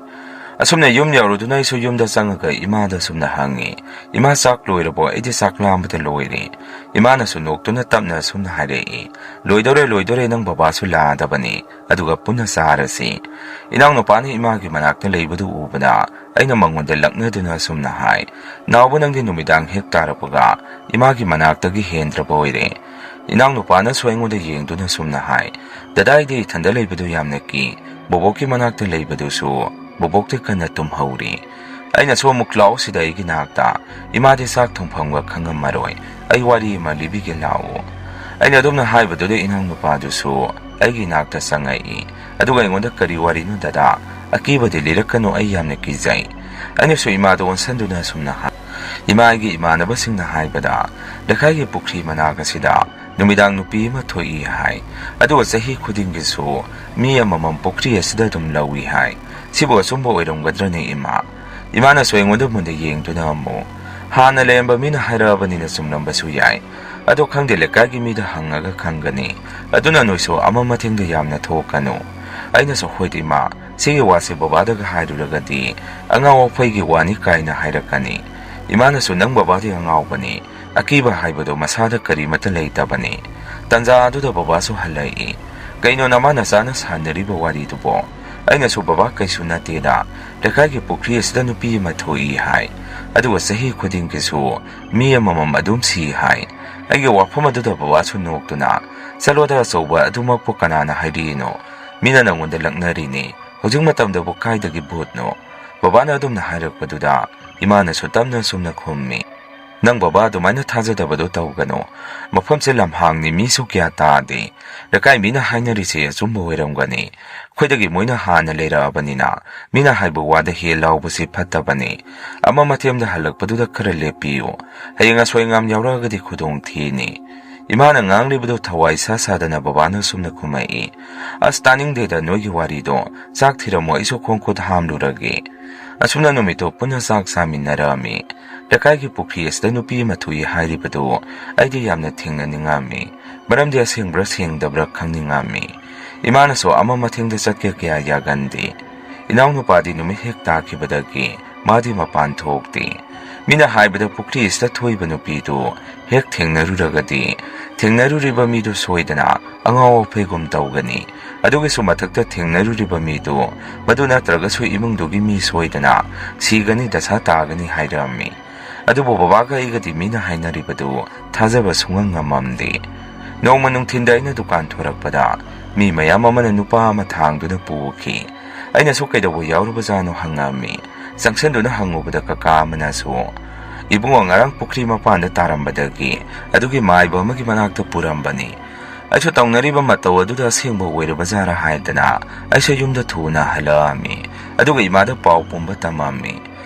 ꯑꯁꯨꯝꯅ ꯌꯨꯝ ꯌꯧꯔꯨꯗꯨꯅ ꯑꯩꯁꯨ ꯌꯨꯝꯗ ꯆꯪꯉꯒ ꯏꯃꯥꯗ ꯁꯨꯝꯅ ꯍꯪꯉꯤ, "ꯏꯃꯥ, ꯆꯥꯛ ꯂꯣꯏꯔꯕꯣ? ꯑꯩꯗꯤ ꯆꯥꯛ ꯂꯥꯝꯕꯗ ꯂꯣꯏꯔꯦ꯫" ꯏꯃꯥꯅꯁꯨ ꯅꯣꯛꯇꯨꯅ ꯇꯞꯅ ꯁꯨꯝꯅ ꯍꯥꯏꯔꯛꯏ, "ꯂꯣꯏꯗꯧꯔꯦ, ꯂꯣꯏꯗꯧꯔꯦ, ꯅꯪ ꯕꯕꯥꯁꯨ ꯂꯥꯛꯑꯗꯕꯅꯤ, ꯑꯗꯨꯒ ꯄꯨꯟꯅ ꯆꯥꯔꯁꯤ꯫" ꯏꯅꯥꯎꯅꯨꯄꯥꯅ ꯏꯃꯥꯒꯤ ꯃꯅꯥꯛꯇ ꯂꯩꯕꯗꯨ ꯎꯕꯗ ꯑꯩꯅ ꯃꯉꯣꯟꯗ ꯂꯛꯅꯗꯨꯅ ꯁꯨꯝꯅ ꯍꯥꯏ, "ꯅꯥꯎꯕ, ꯅꯪꯗꯤ ꯅꯨꯃꯤꯗꯥꯡ ꯍꯦꯛ ꯇꯥꯔꯛꯄꯒ ꯏꯃꯥꯒꯤ ꯃꯅꯥꯛꯇꯒꯤ ꯍꯦꯟꯗ꯭ꯔꯕ ꯑꯣꯏꯔꯦ꯫" ꯏꯅꯥꯎꯅꯨꯄꯥꯅꯁꯨ ꯑꯩꯉꯣꯟꯗ ꯌꯦꯡꯗꯨꯅ ꯁꯨꯝꯅ ꯍꯥꯏ, "ꯗꯗꯥ, ꯑꯩꯗꯤ ꯏꯊꯟꯗ ꯂꯩꯕꯗꯨ ꯌꯥꯝꯅ ꯀꯤ꯫ ꯕꯣꯕꯣꯛꯀꯤ ꯃꯅꯥꯛꯇ ꯂꯩꯕꯗꯨꯁꯨ ꯕꯣꯕꯣꯛꯇꯤ ꯀꯟꯅ ꯇꯨꯝꯍꯧꯔꯤ꯫" ꯑꯩꯅꯁꯨ ꯑꯃꯨꯛ ꯂꯥꯛꯑꯣ ꯁꯤꯗ ꯑꯩꯒꯤ ꯅꯥꯛꯇ꯫ ꯏꯃꯥꯗꯤ ꯆꯥꯛ ꯊꯣꯡꯐꯝꯒ ꯈꯪꯉꯝꯃꯔꯣꯏ꯫ ꯑꯩ ꯋꯥꯔꯤ ꯑꯃ ꯂꯤꯕꯤꯒꯦ ꯂꯥꯛꯑꯣ꯫ ꯑꯩꯅ ꯑꯗꯨꯝꯅ ꯍꯥꯏꯕꯗꯨꯗ ꯏꯅꯥꯎꯅꯨꯄꯥꯗꯨꯁꯨ ꯑꯩꯒꯤ ꯅꯥꯛꯇ ꯆꯪꯉꯛꯏ꯫ ꯑꯗꯨꯒ ꯑꯩꯉꯣꯟꯗ, "ꯀꯔꯤ ꯋꯥꯔꯤꯅꯣ ꯗꯗꯥ? ꯑꯀꯤꯕꯗꯤ ꯂꯤꯔꯛꯀꯅꯨ, ꯑꯩ ꯌꯥꯝꯅ ꯀꯤꯖꯩ꯫" ꯑꯩꯅꯁꯨ ꯏꯃꯥꯗ ꯑꯣꯟꯁꯟꯗꯨꯅ ꯑꯁꯨꯝꯅ ꯍꯥꯏ, "ꯏꯃꯥ, ꯑꯩꯒꯤ ꯏꯃꯥꯟꯅꯕꯁꯤꯡꯅ ꯍꯥꯏꯕꯗ ꯂꯩꯀꯥꯏꯒꯤ ꯄꯨꯈ꯭ꯔꯤ ꯃꯅꯥꯛ ꯑꯁꯤꯗ ꯅꯨꯃꯤꯗꯥꯡ ꯅꯨꯄꯤ ꯑꯃ ꯊꯣꯛꯏ ꯍꯥꯏ꯫ ꯑꯗꯨꯒ ꯆꯍꯤ ꯈꯨꯗꯤꯡꯒꯤꯁꯨ ꯃꯤ ꯑꯃꯃꯝ ꯄꯨꯈ꯭ꯔꯤ ꯑꯁꯤꯗ ꯑꯗꯨꯝ ꯂꯧꯏ ꯍꯥꯏ꯫ ꯁꯤꯕꯨ ꯑꯆꯨꯝꯕ ꯑꯣꯏꯔꯝꯒꯗ꯭ꯔꯅꯦ ꯏꯃꯥ?" ꯏꯃꯥꯅꯁꯨ ꯑꯩꯉꯣꯟꯗ ꯃꯨꯟꯅ ꯌꯦꯡꯗꯨꯅ ꯑꯃꯨꯛ, "ꯍꯥꯟꯅ ꯂꯩꯔꯝꯕ ꯃꯤꯅ ꯍꯥꯏꯔꯛꯑꯕꯅꯤꯅ ꯆꯨꯝꯂꯝꯕꯁꯨ ꯌꯥꯏ꯫ ꯑꯗꯣ ꯈꯪꯗꯦ, ꯂꯩꯀꯥꯏꯒꯤ ꯃꯤꯗ ꯍꯪꯉꯒ ꯈꯪꯒꯅꯤ꯫ ꯑꯗꯨꯅ ꯅꯣꯏꯁꯨ ꯑꯃ ꯃꯊꯦꯡꯗ ꯌꯥꯝꯅ ꯊꯣꯛꯀꯅꯨ꯫" ꯑꯩꯅꯁꯨ, "ꯍꯣꯏꯗ ꯏꯃꯥ, ꯁꯤꯒꯤ ꯋꯥꯁꯦ ꯕꯕꯥꯗꯒ ꯍꯥꯏꯔꯨꯔꯒꯗꯤ ꯑꯉꯥꯎ ꯑꯐꯩꯒꯤ ꯋꯥꯅꯤ ꯀꯥꯏꯅ ꯍꯥꯏꯔꯛꯀꯅꯤ꯫" ꯏꯃꯥꯅꯁꯨ, "ꯅꯪ ꯕꯕꯥꯗꯤ ꯑꯉꯥꯎꯕꯅꯤ, ꯑꯀꯤꯕ ꯍꯥꯏꯕꯗꯣ ꯃꯁꯥꯗ ꯀꯔꯤꯃꯠꯇ ꯂꯩꯇꯕꯅꯤ꯫" ꯇꯟꯖꯥ ꯑꯗꯨꯗ ꯕꯕꯥꯁꯨ ꯍꯜꯂꯛꯏ꯫ "ꯀꯩꯅꯣ ꯅꯃꯥ ꯅꯆꯥꯅ ꯁꯥꯟꯅꯔꯤꯕ ꯋꯥꯔꯤꯗꯨꯕꯣ?" ꯑꯩꯅꯁꯨ, "ꯕꯕꯥ, ꯀꯩꯁꯨ ꯅꯠꯇꯦꯗ, ꯂꯩꯀꯥꯏꯒꯤ ꯄꯨꯈ꯭ꯔꯤ ꯑꯁꯤꯗ ꯅꯨꯄꯤ ꯑꯃ ꯊꯣꯛꯏ ꯍꯥꯏ, ꯑꯗꯨꯒ ꯆꯍꯤ ꯈꯨꯗꯤꯡꯒꯤꯁꯨ ꯃꯤ ꯑꯃꯃꯝ ꯑꯗꯨꯝ ꯁꯤ ꯍꯥꯏ꯫" ꯑꯩꯒꯤ ꯋꯥꯐꯝ ꯑꯗꯨꯗ ꯕꯕꯥꯁꯨ ꯅꯣꯛꯇꯨꯅ, "ꯆꯠꯂꯣꯗ ꯑꯆꯧꯕ, ꯑꯗꯨꯃꯛꯄꯨ ꯀꯅꯥꯅ ꯍꯥꯏꯔꯤꯅꯣ? ꯃꯤꯅ ꯅꯪꯉꯣꯟꯗ ꯂꯛꯅꯔꯤꯅꯤ꯫ ꯍꯧꯖꯤꯛ ꯃꯇꯝꯗꯕꯨ ꯀꯥꯏꯗꯒꯤ ꯚꯨꯠꯅꯣ?" ꯕꯕꯥꯅ ꯑꯗꯨꯝꯅ ꯍꯥꯏꯔꯛꯄꯗꯨꯗ ꯏꯃꯥꯅꯁꯨ ꯇꯞꯅ ꯁꯨꯝꯅ ꯈꯨꯝꯃꯤ, "ꯅꯪ ꯕꯕꯥ ꯑꯗꯨꯃꯥꯏꯅ ꯊꯥꯖꯗꯕꯗꯣ ꯇꯧꯒꯅꯨ꯫ ꯃꯐꯝꯁꯦ ꯂꯝꯍꯥꯡꯅꯤ, ꯃꯤꯁꯨ ꯀꯌꯥ ꯇꯥꯗꯦ꯫ ꯂꯩꯀꯥꯏ ꯃꯤꯅ ꯍꯥꯏꯅꯔꯤꯁꯦ ꯑꯆꯨꯝꯕ ꯑꯣꯏꯔꯝꯒꯅꯤ꯫ ꯑꯩꯈꯣꯏꯗꯒꯤ ꯃꯣꯏꯅ ꯍꯥꯟꯅ ꯂꯩꯔꯛꯑꯕꯅꯤꯅ ꯃꯤꯅ ꯍꯥꯏꯕ ꯋꯥꯗ ꯍꯦ ꯂꯥꯎꯕꯁꯤ ꯐꯠꯇꯕꯅꯤ꯫ ꯑꯃ ꯃꯊꯦꯝꯗ ꯍꯜꯂꯛꯄꯗꯨꯗ ꯈꯔ ꯂꯦꯞꯄꯤꯌꯨ꯫ ꯍꯌꯦꯡ ꯑꯁꯣꯏ ꯑꯉꯥꯝ ꯌꯥꯎꯔꯛꯑꯒꯗꯤ ꯈꯨꯗꯣꯡ ꯊꯤꯅꯤ꯫" ꯏꯃꯥꯅ ꯉꯥꯡꯂꯤꯕꯗꯨ ꯊꯋꯥꯏ ꯏꯁꯥ ꯁꯥꯗꯅ ꯕꯕꯥꯅ ꯁꯨꯝꯅ ꯈꯨꯝꯃꯛꯏ, "ꯑꯁ, ꯇꯥꯅꯤꯡꯗꯦꯗ ꯅꯣꯏꯒꯤ ꯋꯥꯔꯤꯗꯣ꯫ ꯆꯥꯛ ꯊꯤꯔꯝꯃꯣ, ꯑꯩꯁꯨ ꯈꯣꯡ ꯈꯨꯠ ꯍꯥꯝꯂꯨꯔꯒꯦ꯫" ꯑꯁꯨꯝꯅ ꯅꯨꯃꯤꯠꯇꯨ ꯄꯨꯟꯅ ꯆꯥꯛ ꯆꯥꯃꯤꯟꯅꯔꯝꯃꯤ꯫ ꯂꯩꯀꯥꯏꯒꯤ ꯄꯨꯈ꯭ꯔꯤ ꯑꯁꯤꯗ ꯅꯨꯄꯤ ꯑꯃ ꯊꯣꯛꯏ ꯍꯥꯏꯔꯤꯕꯗꯨ ꯑꯩꯗꯤ ꯌꯥꯝꯅ ꯊꯦꯡꯅꯅꯤꯡꯉꯝꯃꯤ꯫ ꯃꯔꯝꯗꯤ ꯑꯁꯦꯡꯕ꯭ꯔꯥ ꯁꯦꯡꯗꯕ꯭ꯔꯥ ꯈꯪꯅꯤꯡꯉꯝꯃꯤ꯫ ꯏꯃꯥꯅꯁꯨ ꯑꯃ ꯃꯊꯦꯡꯗ ꯆꯠꯀꯦ ꯀꯌꯥ ꯌꯥꯒꯟꯗꯦ꯫ ꯏꯅꯥꯎꯅꯨꯄꯥꯗꯤ ꯅꯨꯃꯤꯠ ꯍꯦꯛ ꯇꯥꯈꯤꯕꯗꯒꯤ ꯃꯥꯗꯤ ꯃꯄꯥꯟ ꯊꯣꯛꯇꯦ꯫ ꯃꯤꯅ ꯍꯥꯏꯕꯗ ꯄꯨꯈ꯭ꯔꯤ ꯑꯁꯤꯗ ꯊꯣꯛꯏꯕ ꯅꯨꯄꯤꯗꯨ ꯍꯦꯛ ꯊꯦꯡꯅꯔꯨꯔꯒꯗꯤ, ꯊꯦꯡꯅꯔꯨꯔꯤꯕ ꯃꯤꯗꯨ ꯁꯣꯏꯗꯅ ꯑꯉꯥꯎ ꯑꯐꯩꯒꯨꯝ ꯇꯧꯒꯅꯤ꯫ ꯑꯗꯨꯒꯤꯁꯨ ꯃꯊꯛꯇ ꯊꯦꯡꯅꯔꯨꯔꯤꯕ ꯃꯤꯗꯨ, ꯃꯗꯨ ꯅꯠꯇ꯭ꯔꯒꯁꯨ ꯏꯃꯨꯡꯗꯨꯒꯤ ꯃꯤ ꯁꯣꯏꯗꯅ ꯁꯤꯒꯅꯤ, ꯗꯁꯥ ꯇꯥꯒꯅꯤ ꯍꯥꯏꯔꯝꯃꯤ꯫ ꯑꯗꯨꯕꯨ ꯕꯕꯥꯒ ꯑꯩꯒꯗꯤ ꯃꯤꯅ ꯍꯥꯏꯅꯔꯤꯕꯗꯨ ꯊꯥꯖꯕ ꯁꯨꯡꯉꯝ ꯉꯝꯃꯝꯗꯦ꯫ ꯅꯣꯡꯃ ꯅꯨꯡꯊꯤꯟꯗ ꯑꯩꯅ ꯗꯨꯀꯥꯟ ꯊꯣꯔꯛꯄꯗ ꯃꯤ ꯃꯌꯥꯝ ꯑꯃꯅ ꯅꯨꯄꯥ ꯑꯃ ꯊꯥꯡꯗꯨꯅ ꯄꯨꯈꯤ꯫ ꯑꯩꯅꯁꯨ ꯀꯩꯗꯧꯕ ꯌꯥꯎꯔꯨꯕꯖꯥꯠꯅꯣ ꯍꯪꯉꯝꯃꯤ꯫ ꯆꯪꯁꯟꯗꯨꯅ ꯍꯪꯉꯨꯕꯗ ꯀꯀꯥ ꯑꯃꯅꯁꯨ, "ꯏꯕꯨꯡꯉꯣ, ꯉꯔꯥꯡ ꯄꯨꯈ꯭ꯔꯤ ꯃꯄꯥꯟꯗ ꯇꯥꯔꯝꯕꯗꯒꯤ ꯑꯗꯨꯒꯤ ꯃꯥꯏꯕ ꯑꯃꯒꯤ ꯃꯅꯥꯛꯇ ꯄꯨꯔꯝꯕꯅꯤ꯫ ꯑꯩꯁꯨ ꯇꯧꯅꯔꯤꯕ ꯃꯇꯧ ꯑꯗꯨꯗ ꯑꯁꯦꯡꯕ ꯑꯣꯏꯔꯕ ꯖꯥꯔꯥ ꯍꯥꯏꯗꯅ ꯑꯩꯁꯨ ꯌꯨꯝꯗ ꯊꯨꯅ ꯍꯜꯂꯛꯑꯝꯃꯤ꯫ ꯑꯗꯨꯒ ꯏꯃꯥꯗ ꯄꯥꯎ ꯄꯨꯝꯕ ꯇꯝꯃꯝꯃꯤ꯫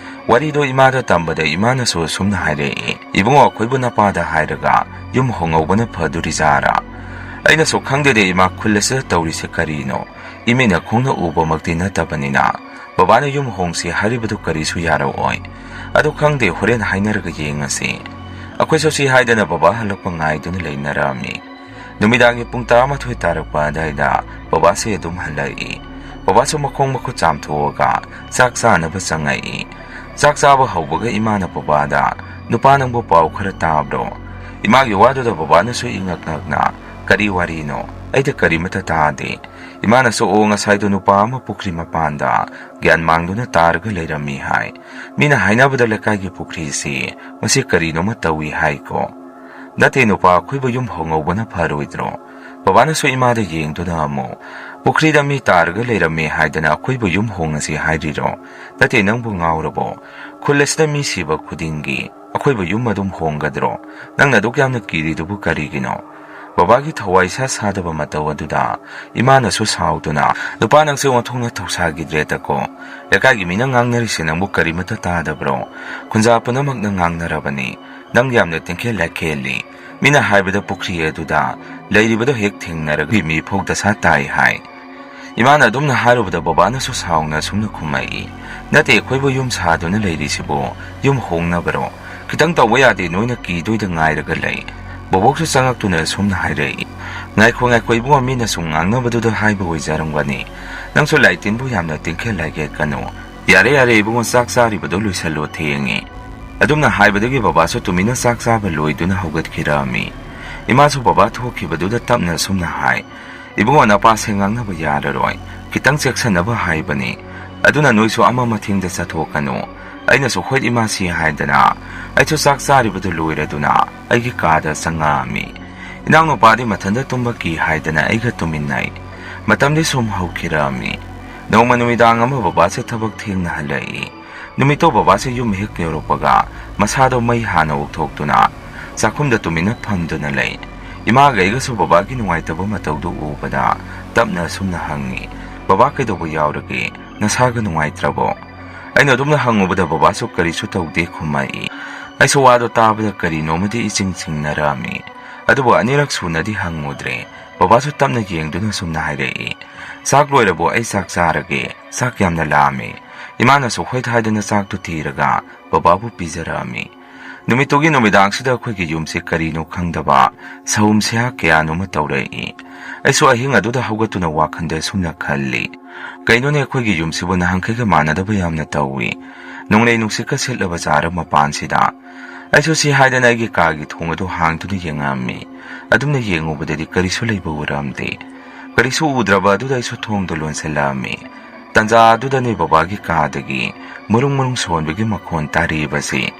ꯋꯥꯔꯤꯗꯣ ꯏꯃꯥꯗ ꯇꯝꯕꯗ ꯏꯃꯥꯅꯁꯨ ꯑꯁꯨꯝꯅ ꯍꯥꯏꯔꯛꯏ, 'ꯏꯕꯨꯡꯉꯣ, ꯑꯩꯈꯣꯏꯕꯨ ꯅꯄꯥꯗ ꯍꯥꯏꯔꯒ ꯌꯨꯝ ꯍꯣꯡꯍꯧꯕꯅ ꯐꯗꯣꯔꯤꯖꯥꯔꯥ?' ꯑꯩꯅꯁꯨ, "ꯈꯪꯗꯦꯗ ꯏꯃꯥ, ꯈꯨꯜ ꯑꯁꯤꯗ ꯇꯧꯔꯤꯁꯦ ꯀꯔꯤꯅꯣ? ꯏꯃꯤꯠꯅ ꯈꯣꯡꯅ ꯎꯕꯃꯛꯇꯤ ꯅꯠꯇꯕꯅꯤꯅ ꯕꯕꯥꯅ ꯌꯨꯝ ꯍꯣꯡꯁꯤ ꯍꯥꯏꯔꯤꯕꯗꯨ ꯀꯔꯤꯁꯨ ꯌꯥꯔꯛꯑꯣꯏ꯫ ꯑꯗꯨ ꯈꯪꯗꯦ, ꯍꯣꯔꯦꯟ ꯍꯥꯏꯅꯔꯒ ꯌꯦꯡꯉꯁꯤ꯫ ꯑꯩꯈꯣꯏ ꯆꯠꯁꯤ" ꯍꯥꯏꯗꯅ ꯕꯕꯥ ꯍꯜꯂꯛꯄ ꯉꯥꯏꯗꯨꯅ ꯂꯩꯅꯔꯝꯃꯤ꯫ ꯅꯨꯃꯤꯗꯥꯡꯒꯤ ꯄꯨꯡ ꯇꯔꯥꯃꯥꯊꯣꯏ ꯇꯥꯔꯛꯄ ꯑꯗꯥꯏꯗ ꯕꯕꯥꯁꯦ ꯑꯗꯨꯝ ꯍꯜꯂꯛꯏ꯫ ꯕꯕꯥꯁꯨ ꯃꯈꯣꯡ ꯃꯈꯨꯠ ꯆꯥꯝꯊꯣꯛꯑꯒ ꯆꯥꯛ ꯆꯥꯅꯕ ꯆꯪꯉꯛꯏ꯫ ꯆꯥꯛ ꯆꯥꯕ ꯍꯧꯕꯒ ꯏꯃꯥꯅ ꯕꯕꯥꯗ, "ꯅꯨꯄꯥ, ꯅꯪꯕꯨ ꯄꯥꯎ ꯈꯔ ꯇꯥꯕ꯭ꯔꯣ?" ꯏꯃꯥꯒꯤ ꯋꯥꯗꯨꯗ ꯕꯕꯥꯅꯁꯨ ꯏꯉꯛ ꯉꯛꯅ, "ꯀꯔꯤ ꯋꯥꯔꯤꯅꯣ? ꯑꯩꯗꯤ ꯀꯔꯤꯃꯠꯇ ꯇꯥꯗꯦ"꯫ ꯏꯃꯥꯅꯁꯨ, "ꯑꯣ, ꯉꯁꯥꯏꯗꯣ ꯅꯨꯄꯥ ꯑꯃ ꯄꯨꯈ꯭ꯔꯤ ꯃꯄꯥꯟꯗ ꯒ꯭ꯌꯥꯟ ꯃꯥꯡꯗꯨꯅ ꯇꯥꯔꯒ ꯂꯩꯔꯝꯃꯤ ꯍꯥꯏ꯫ ꯃꯤꯅ ꯍꯥꯏꯅꯕꯗ ꯂꯩꯀꯥꯏꯒꯤ ꯄꯨꯈ꯭ꯔꯤꯁꯤ ꯃꯁꯤ ꯀꯔꯤꯅꯣꯃ ꯇꯧꯏ ꯍꯥꯏꯀꯣ꯫ ꯅꯠꯇꯦ ꯅꯨꯄꯥ, ꯑꯩꯈꯣꯏꯕꯨ ꯌꯨꯝ ꯍꯣꯡꯍꯧꯕꯅ ꯐꯔꯣꯏꯗ꯭ꯔꯣ?" ꯕꯕꯥꯅꯁꯨ ꯏꯃꯥꯗ ꯌꯦꯡꯗꯨꯅ ꯑꯃꯨꯛ, "ꯄꯨꯈ꯭ꯔꯤꯗ ꯃꯤ ꯇꯥꯔꯒ ꯂꯩꯔꯝꯃꯦ ꯍꯥꯏꯗꯅ ꯑꯩꯈꯣꯏꯕꯨ ꯌꯨꯝ ꯍꯣꯡꯉꯁꯤ ꯍꯥꯏꯔꯤꯔꯣ? ꯅꯠꯇꯦ, ꯅꯪꯕꯨ ꯉꯥꯎꯔꯕꯣ? ꯈꯨꯜ ꯑꯁꯤꯗ ꯃꯤ ꯁꯤꯕ ꯈꯨꯗꯤꯡꯒꯤ ꯑꯩꯈꯣꯏꯕꯨ ꯌꯨꯝ ꯑꯗꯨꯝ ꯍꯣꯡꯒꯗ꯭ꯔꯣ? ꯅꯪꯅ ꯑꯗꯨꯛ ꯌꯥꯝꯅ ꯀꯤꯔꯤꯗꯨꯕꯨ ꯀꯔꯤꯒꯤꯅꯣ?" ꯕꯕꯥꯒꯤ ꯊꯋꯥꯏ ꯏꯁꯥ ꯁꯥꯗꯕ ꯃꯇꯧ ꯑꯗꯨꯗ ꯏꯃꯥꯅꯁꯨ ꯁꯥꯎꯗꯨꯅ, "ꯅꯨꯄꯥ, ꯅꯪꯁꯦ ꯑꯣꯟꯊꯣꯛꯅ ꯊꯧꯁꯥꯈꯤꯗ꯭ꯔꯦꯗꯀꯣ꯫ ꯂꯩꯀꯥꯏꯒꯤ ꯃꯤꯅ ꯉꯥꯡꯅꯔꯤꯁꯦ ꯅꯪꯕꯨ ꯀꯔꯤꯃꯠꯇ ꯇꯥꯗꯕ꯭ꯔꯣ? ꯈꯨꯟꯖꯥ ꯄꯨꯝꯅꯃꯛꯅ ꯉꯥꯡꯅꯔꯕꯅꯤ꯫ ꯅꯪ ꯌꯥꯝꯅ ꯇꯤꯡꯈꯦꯜ ꯂꯥꯏꯈꯦꯜꯂꯤ꯫ ꯃꯤꯅ ꯍꯥꯏꯕꯗ ꯄꯨꯈ꯭ꯔꯤ ꯑꯗꯨꯗ ꯂꯩꯔꯤꯕꯗꯣ ꯍꯦꯛ ꯊꯦꯡꯅꯔꯒ ꯃꯤ ꯐꯧ ꯗꯁꯥ ꯇꯥꯏ ꯍꯥꯏ"꯫ ꯏꯃꯥꯅ ꯑꯗꯨꯝꯅ ꯍꯥꯏꯔꯨꯕꯗ ꯕꯕꯥꯅꯁꯨ ꯁꯥꯎꯅ ꯑꯁꯨꯝꯅ ꯈꯨꯝꯃꯛꯏ, "ꯅꯠꯇꯦ, ꯑꯩꯈꯣꯏꯕꯨ ꯌꯨꯝ ꯁꯥꯗꯨꯅ ꯂꯩꯔꯤꯁꯤꯕꯨ ꯌꯨꯝ ꯍꯣꯡꯅꯕꯔꯣ? ꯈꯤꯇꯪ ꯇꯧꯕ ꯌꯥꯗꯦ, ꯅꯣꯏꯅ ꯀꯤꯗꯣꯏꯗ ꯉꯥꯏꯔꯒ ꯂꯩ꯫" ꯕꯣꯕꯣꯛꯁꯨ ꯆꯪꯉꯛꯇꯨꯅ ꯑꯁꯨꯝꯅ ꯍꯥꯏꯔꯛꯏ, "ꯉꯥꯏꯈꯣ, ꯉꯥꯏꯈꯣ ꯏꯕꯨꯡꯉꯣ, ꯃꯤꯅ ꯁꯨꯝ ꯉꯥꯡꯅꯕꯗꯨꯗ ꯍꯥꯏꯕ ꯑꯣꯏꯖꯔꯝꯒꯅꯤ꯫ ꯅꯪꯁꯨ ꯂꯥꯏ ꯇꯤꯟꯕꯨ ꯌꯥꯝꯅ ꯇꯤꯡꯈꯦꯜ ꯂꯥꯏꯒꯦꯠꯀꯅꯨ꯫ ꯌꯥꯔꯦ, ꯌꯥꯔꯦ ꯏꯕꯨꯡꯉꯣ, ꯆꯥꯛ ꯆꯥꯔꯤꯕꯗꯨ ꯂꯣꯏꯁꯜꯂꯣ, ꯊꯦꯡꯉꯤ꯫" ꯑꯗꯨꯝꯅ ꯍꯥꯏꯕꯗꯒꯤ ꯕꯕꯥꯁꯨ ꯇꯨꯃꯤꯟꯅ ꯆꯥꯛ ꯆꯥꯕ ꯂꯣꯏꯗꯨꯅ ꯍꯧꯒꯠꯈꯤꯔꯝꯃꯤ꯫ ꯏꯃꯥꯁꯨ ꯕꯕꯥ ꯊꯣꯛꯈꯤꯕꯗꯨꯗ ꯇꯞꯅ ꯑꯁꯨꯝꯅ ꯍꯥꯏ, "ꯏꯕꯨꯡꯉꯣ, ꯅꯄꯥꯁꯦ ꯉꯥꯡꯅꯕ ꯌꯥꯔꯔꯣꯏ꯫ ꯈꯤꯇꯪ ꯆꯦꯛꯁꯟꯅꯕ ꯍꯥꯏꯕꯅꯤ꯫ ꯑꯗꯨꯅ ꯅꯣꯏꯁꯨ ꯑꯃ ꯃꯊꯦꯡꯗ ꯆꯠꯊꯣꯛꯀꯅꯨ꯫" ꯑꯩꯅꯁꯨ ꯍꯣꯏ ꯏꯃꯥꯁꯤ ꯍꯥꯏꯗꯅ ꯑꯩꯁꯨ ꯆꯥꯛ ꯆꯥꯔꯤꯕꯗꯨ ꯂꯣꯏꯔꯗꯨꯅ ꯑꯩꯒꯤ ꯀꯥꯗ ꯆꯪꯉꯛꯑꯝꯃꯤ꯫ ꯏꯅꯥꯎꯅꯨꯄꯥꯗꯤ ꯃꯊꯟꯇ ꯇꯨꯝꯕ ꯀꯤ ꯍꯥꯏꯗꯅ ꯑꯩꯒ ꯇꯨꯝꯃꯤꯟꯅꯩ꯫ ꯃꯇꯝꯗꯤ ꯁꯨꯝ ꯍꯧꯈꯤꯔꯛꯑꯝꯃꯤ꯫ ꯅꯣꯡꯃ ꯅꯨꯃꯤꯗꯥꯡ ꯑꯃ ꯕꯕꯥꯁꯦ ꯊꯕꯛ ꯊꯦꯡꯅ ꯍꯜꯂꯛꯏ꯫ ꯅꯨꯃꯤꯠꯇꯣ ꯕꯕꯥꯁꯦ ꯌꯨꯝ ꯍꯦꯛ ꯌꯧꯔꯛꯄꯒ ꯃꯁꯥꯗꯣ ꯃꯩ ꯍꯥꯟꯅ ꯑꯣꯛꯊꯣꯛꯇꯨꯅ ꯆꯥꯛꯈꯨꯝꯗ ꯇꯨꯃꯤꯟꯅ ꯐꯝꯗꯨꯅ ꯂꯩ꯫ ꯏꯃꯥꯒ ꯑꯩꯒꯁꯨ ꯕꯕꯥꯒꯤ ꯅꯨꯡꯉꯥꯏꯇꯕ ꯃꯇꯧꯗꯨ ꯎꯕꯗ ꯇꯞꯅ ꯑꯁꯨꯝꯅ ꯍꯪꯉꯤ, "ꯕꯕꯥ, ꯀꯩꯗꯧꯕ ꯌꯥꯎꯔꯒꯦ? ꯅꯁꯥꯒ ꯅꯨꯡꯉꯥꯏꯇ꯭ꯔꯕꯣ?" ꯑꯩꯅ ꯑꯗꯨꯝꯅ ꯍꯪꯉꯨꯕꯗ ꯕꯕꯥꯁꯨ ꯀꯔꯤꯁꯨ ꯇꯧꯗꯦ ꯈꯨꯝꯃꯛꯏ꯫ ꯑꯩꯁꯨ ꯋꯥꯗꯣ ꯇꯥꯕꯗ ꯀꯔꯤꯅꯣꯃꯗꯤ ꯏꯆꯤꯡ ꯆꯤꯡꯅꯔꯛꯑꯝꯃꯤ꯫ ꯑꯗꯨꯕꯨ ꯑꯅꯤꯔꯛ ꯁꯨꯅꯗꯤ ꯍꯪꯉꯨꯗ꯭ꯔꯦ꯫ ꯕꯕꯥꯁꯨ ꯇꯞꯅ ꯌꯦꯡꯗꯨꯅ ꯑꯁꯨꯝꯅ ꯍꯥꯏꯔꯛꯏ, "ꯆꯥꯛ ꯂꯣꯏꯔꯕꯣ? ꯑꯩ ꯆꯥꯛ ꯆꯥꯔꯒꯦ꯫ ꯆꯥꯛ ꯌꯥꯝꯅ ꯂꯥꯝꯃꯦ꯫" ꯏꯃꯥꯅꯁꯨ ꯍꯣꯏ ꯍꯥꯏꯗꯨꯅ ꯆꯥꯛꯇꯨ ꯊꯤꯔꯒ ꯕꯕꯥꯕꯨ ꯄꯤꯖꯔꯛꯑꯝꯃꯤ꯫ ꯅꯨꯃꯤꯠꯇꯨꯒꯤ ꯅꯨꯃꯤꯗꯥꯡꯁꯤꯗ ꯑꯩꯈꯣꯏꯒꯤ ꯌꯨꯝꯁꯦ ꯀꯔꯤꯅꯣ ꯈꯪꯗꯕ ꯁꯍꯨꯝ ꯁꯌꯥ ꯀꯌꯥꯅꯣꯃ ꯇꯧꯔꯛꯏ꯫ ꯑꯩꯁꯨ ꯑꯍꯤꯡ ꯑꯗꯨꯗ ꯍꯧꯒꯠꯇꯨꯅ ꯋꯥꯈꯟꯗ ꯑꯁꯨꯝꯅ ꯈꯜꯂꯤ, "ꯀꯩꯅꯣꯅꯦ, ꯑꯩꯈꯣꯏꯒꯤ ꯌꯨꯝꯁꯤꯕꯨ ꯅꯍꯥꯟꯈꯩꯒ ꯃꯥꯟꯅꯗꯕ ꯌꯥꯝꯅ ꯇꯧꯏ꯫ ꯅꯣꯡꯂꯩ ꯅꯨꯡꯁꯤꯠꯀ ꯁꯤꯠꯂꯕ ꯖꯥꯠꯔ ꯃꯄꯥꯟꯁꯤꯗ?" ꯑꯩꯁꯨ ꯁꯤ ꯍꯥꯏꯗꯅ ꯑꯩꯒꯤ ꯀꯥꯒꯤ ꯊꯣꯡ ꯑꯗꯨ ꯍꯥꯡꯗꯨꯅ ꯌꯦꯡꯉꯛꯑꯝꯃꯤ꯫ ꯑꯗꯨꯝꯅ ꯌꯦꯡꯉꯨꯕꯗꯗꯤ ꯀꯔꯤꯁꯨ ꯂꯩꯕ ꯎꯔꯝꯗꯦ꯫ ꯀꯔꯤꯁꯨ ꯎꯗ꯭ꯔꯕ ꯑꯗꯨꯗ ꯑꯩꯁꯨ ꯊꯣꯡꯗꯣ ꯂꯣꯟꯁꯤꯜꯂꯛꯑꯝꯃꯤ꯫ ꯇꯟꯖꯥ ꯑꯗꯨꯗꯅꯤ ꯕꯕꯥꯒꯤ ꯀꯥꯗꯒꯤ ꯃꯔꯨꯡ ꯃꯔꯨꯡ ꯁꯣꯟꯕꯒꯤ ꯃꯈꯣꯟ ꯇꯥꯔꯛꯏꯕꯁꯤ꯫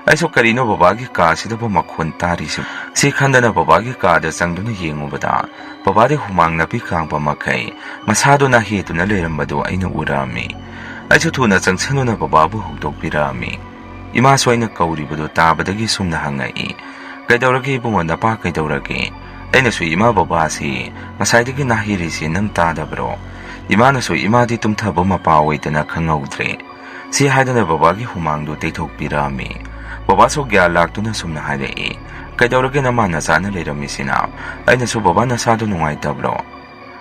ꯑꯩꯁꯨ ꯀꯔꯤꯅꯣ ꯕꯕꯥꯒꯤ ꯀꯥꯁꯤꯗꯕꯨ ꯃꯈꯣꯟ ꯇꯥꯔꯤꯁꯤ? ꯁꯤ ꯈꯟꯗꯅ ꯕꯕꯥꯒꯤ ꯀꯥꯗ ꯆꯪꯗꯨꯅ ꯌꯦꯡꯉꯨꯕꯗ ꯕꯕꯥꯗꯤ ꯍꯨꯃꯥꯡ ꯅꯥꯄꯤ ꯀꯥꯡꯕ ꯃꯈꯩ ꯃꯁꯥꯗꯨ ꯅꯥꯍꯦꯗꯨꯅ ꯂꯩꯔꯝꯕꯗꯨ ꯑꯩꯅ ꯎꯔꯛꯑꯝꯃꯤ꯫ ꯑꯩꯁꯨ ꯊꯨꯅ ꯆꯪꯁꯤꯟꯗꯨꯅ ꯕꯕꯥꯕꯨ ꯍꯧꯗꯣꯛꯄꯤꯔꯛꯑꯝꯃꯤ꯫ ꯏꯃꯥꯁꯨ ꯑꯩꯅ ꯀꯧꯔꯤꯕꯗꯨ ꯇꯥꯕꯗꯒꯤ ꯁꯨꯝꯅ ꯍꯪꯉꯛꯏ, "ꯀꯩꯗꯧꯔꯒꯦ ꯏꯕꯨꯡꯉꯣ, ꯅꯄꯥ ꯀꯩꯗꯧꯔꯒꯦ?" ꯑꯩꯅꯁꯨ, "ꯏꯃꯥ ꯕꯕꯥꯁꯤ ꯉꯁꯥꯏꯗꯒꯤ ꯅꯥꯍꯦꯔꯤꯁꯤ ꯅꯪ ꯇꯥꯗꯕ꯭ꯔꯣ?" ꯏꯃꯥꯅꯁꯨ, "ꯏꯃꯥꯗꯤ ꯇꯨꯝꯊꯕ ꯃꯄꯥ ꯑꯣꯏꯗꯅ ꯈꯪꯍꯧꯗ꯭ꯔꯦ꯫" ꯁꯤ ꯍꯥꯏꯗꯅ ꯕꯕꯥꯒꯤ ꯍꯨꯃꯥꯡꯗꯨ ꯇꯩꯊꯣꯛꯄꯤꯔꯛꯑꯝꯃꯤ꯫ ꯕꯕꯥꯁꯨ ꯒ꯭ꯌꯥꯟ ꯂꯥꯛꯇꯨꯅ ꯁꯨꯝꯅ ꯍꯥꯏꯔꯛꯏ, "ꯀꯩꯗꯧꯔꯒꯦ ꯅꯃꯥ ꯅꯆꯥꯅ ꯂꯩꯔꯝꯃꯤꯁꯤꯅ?" ꯑꯩꯅꯁꯨ, "ꯕꯕꯥ ꯅꯁꯥꯗꯣ ꯅꯨꯡꯉꯥꯏꯇꯕ꯭ꯔꯣ?"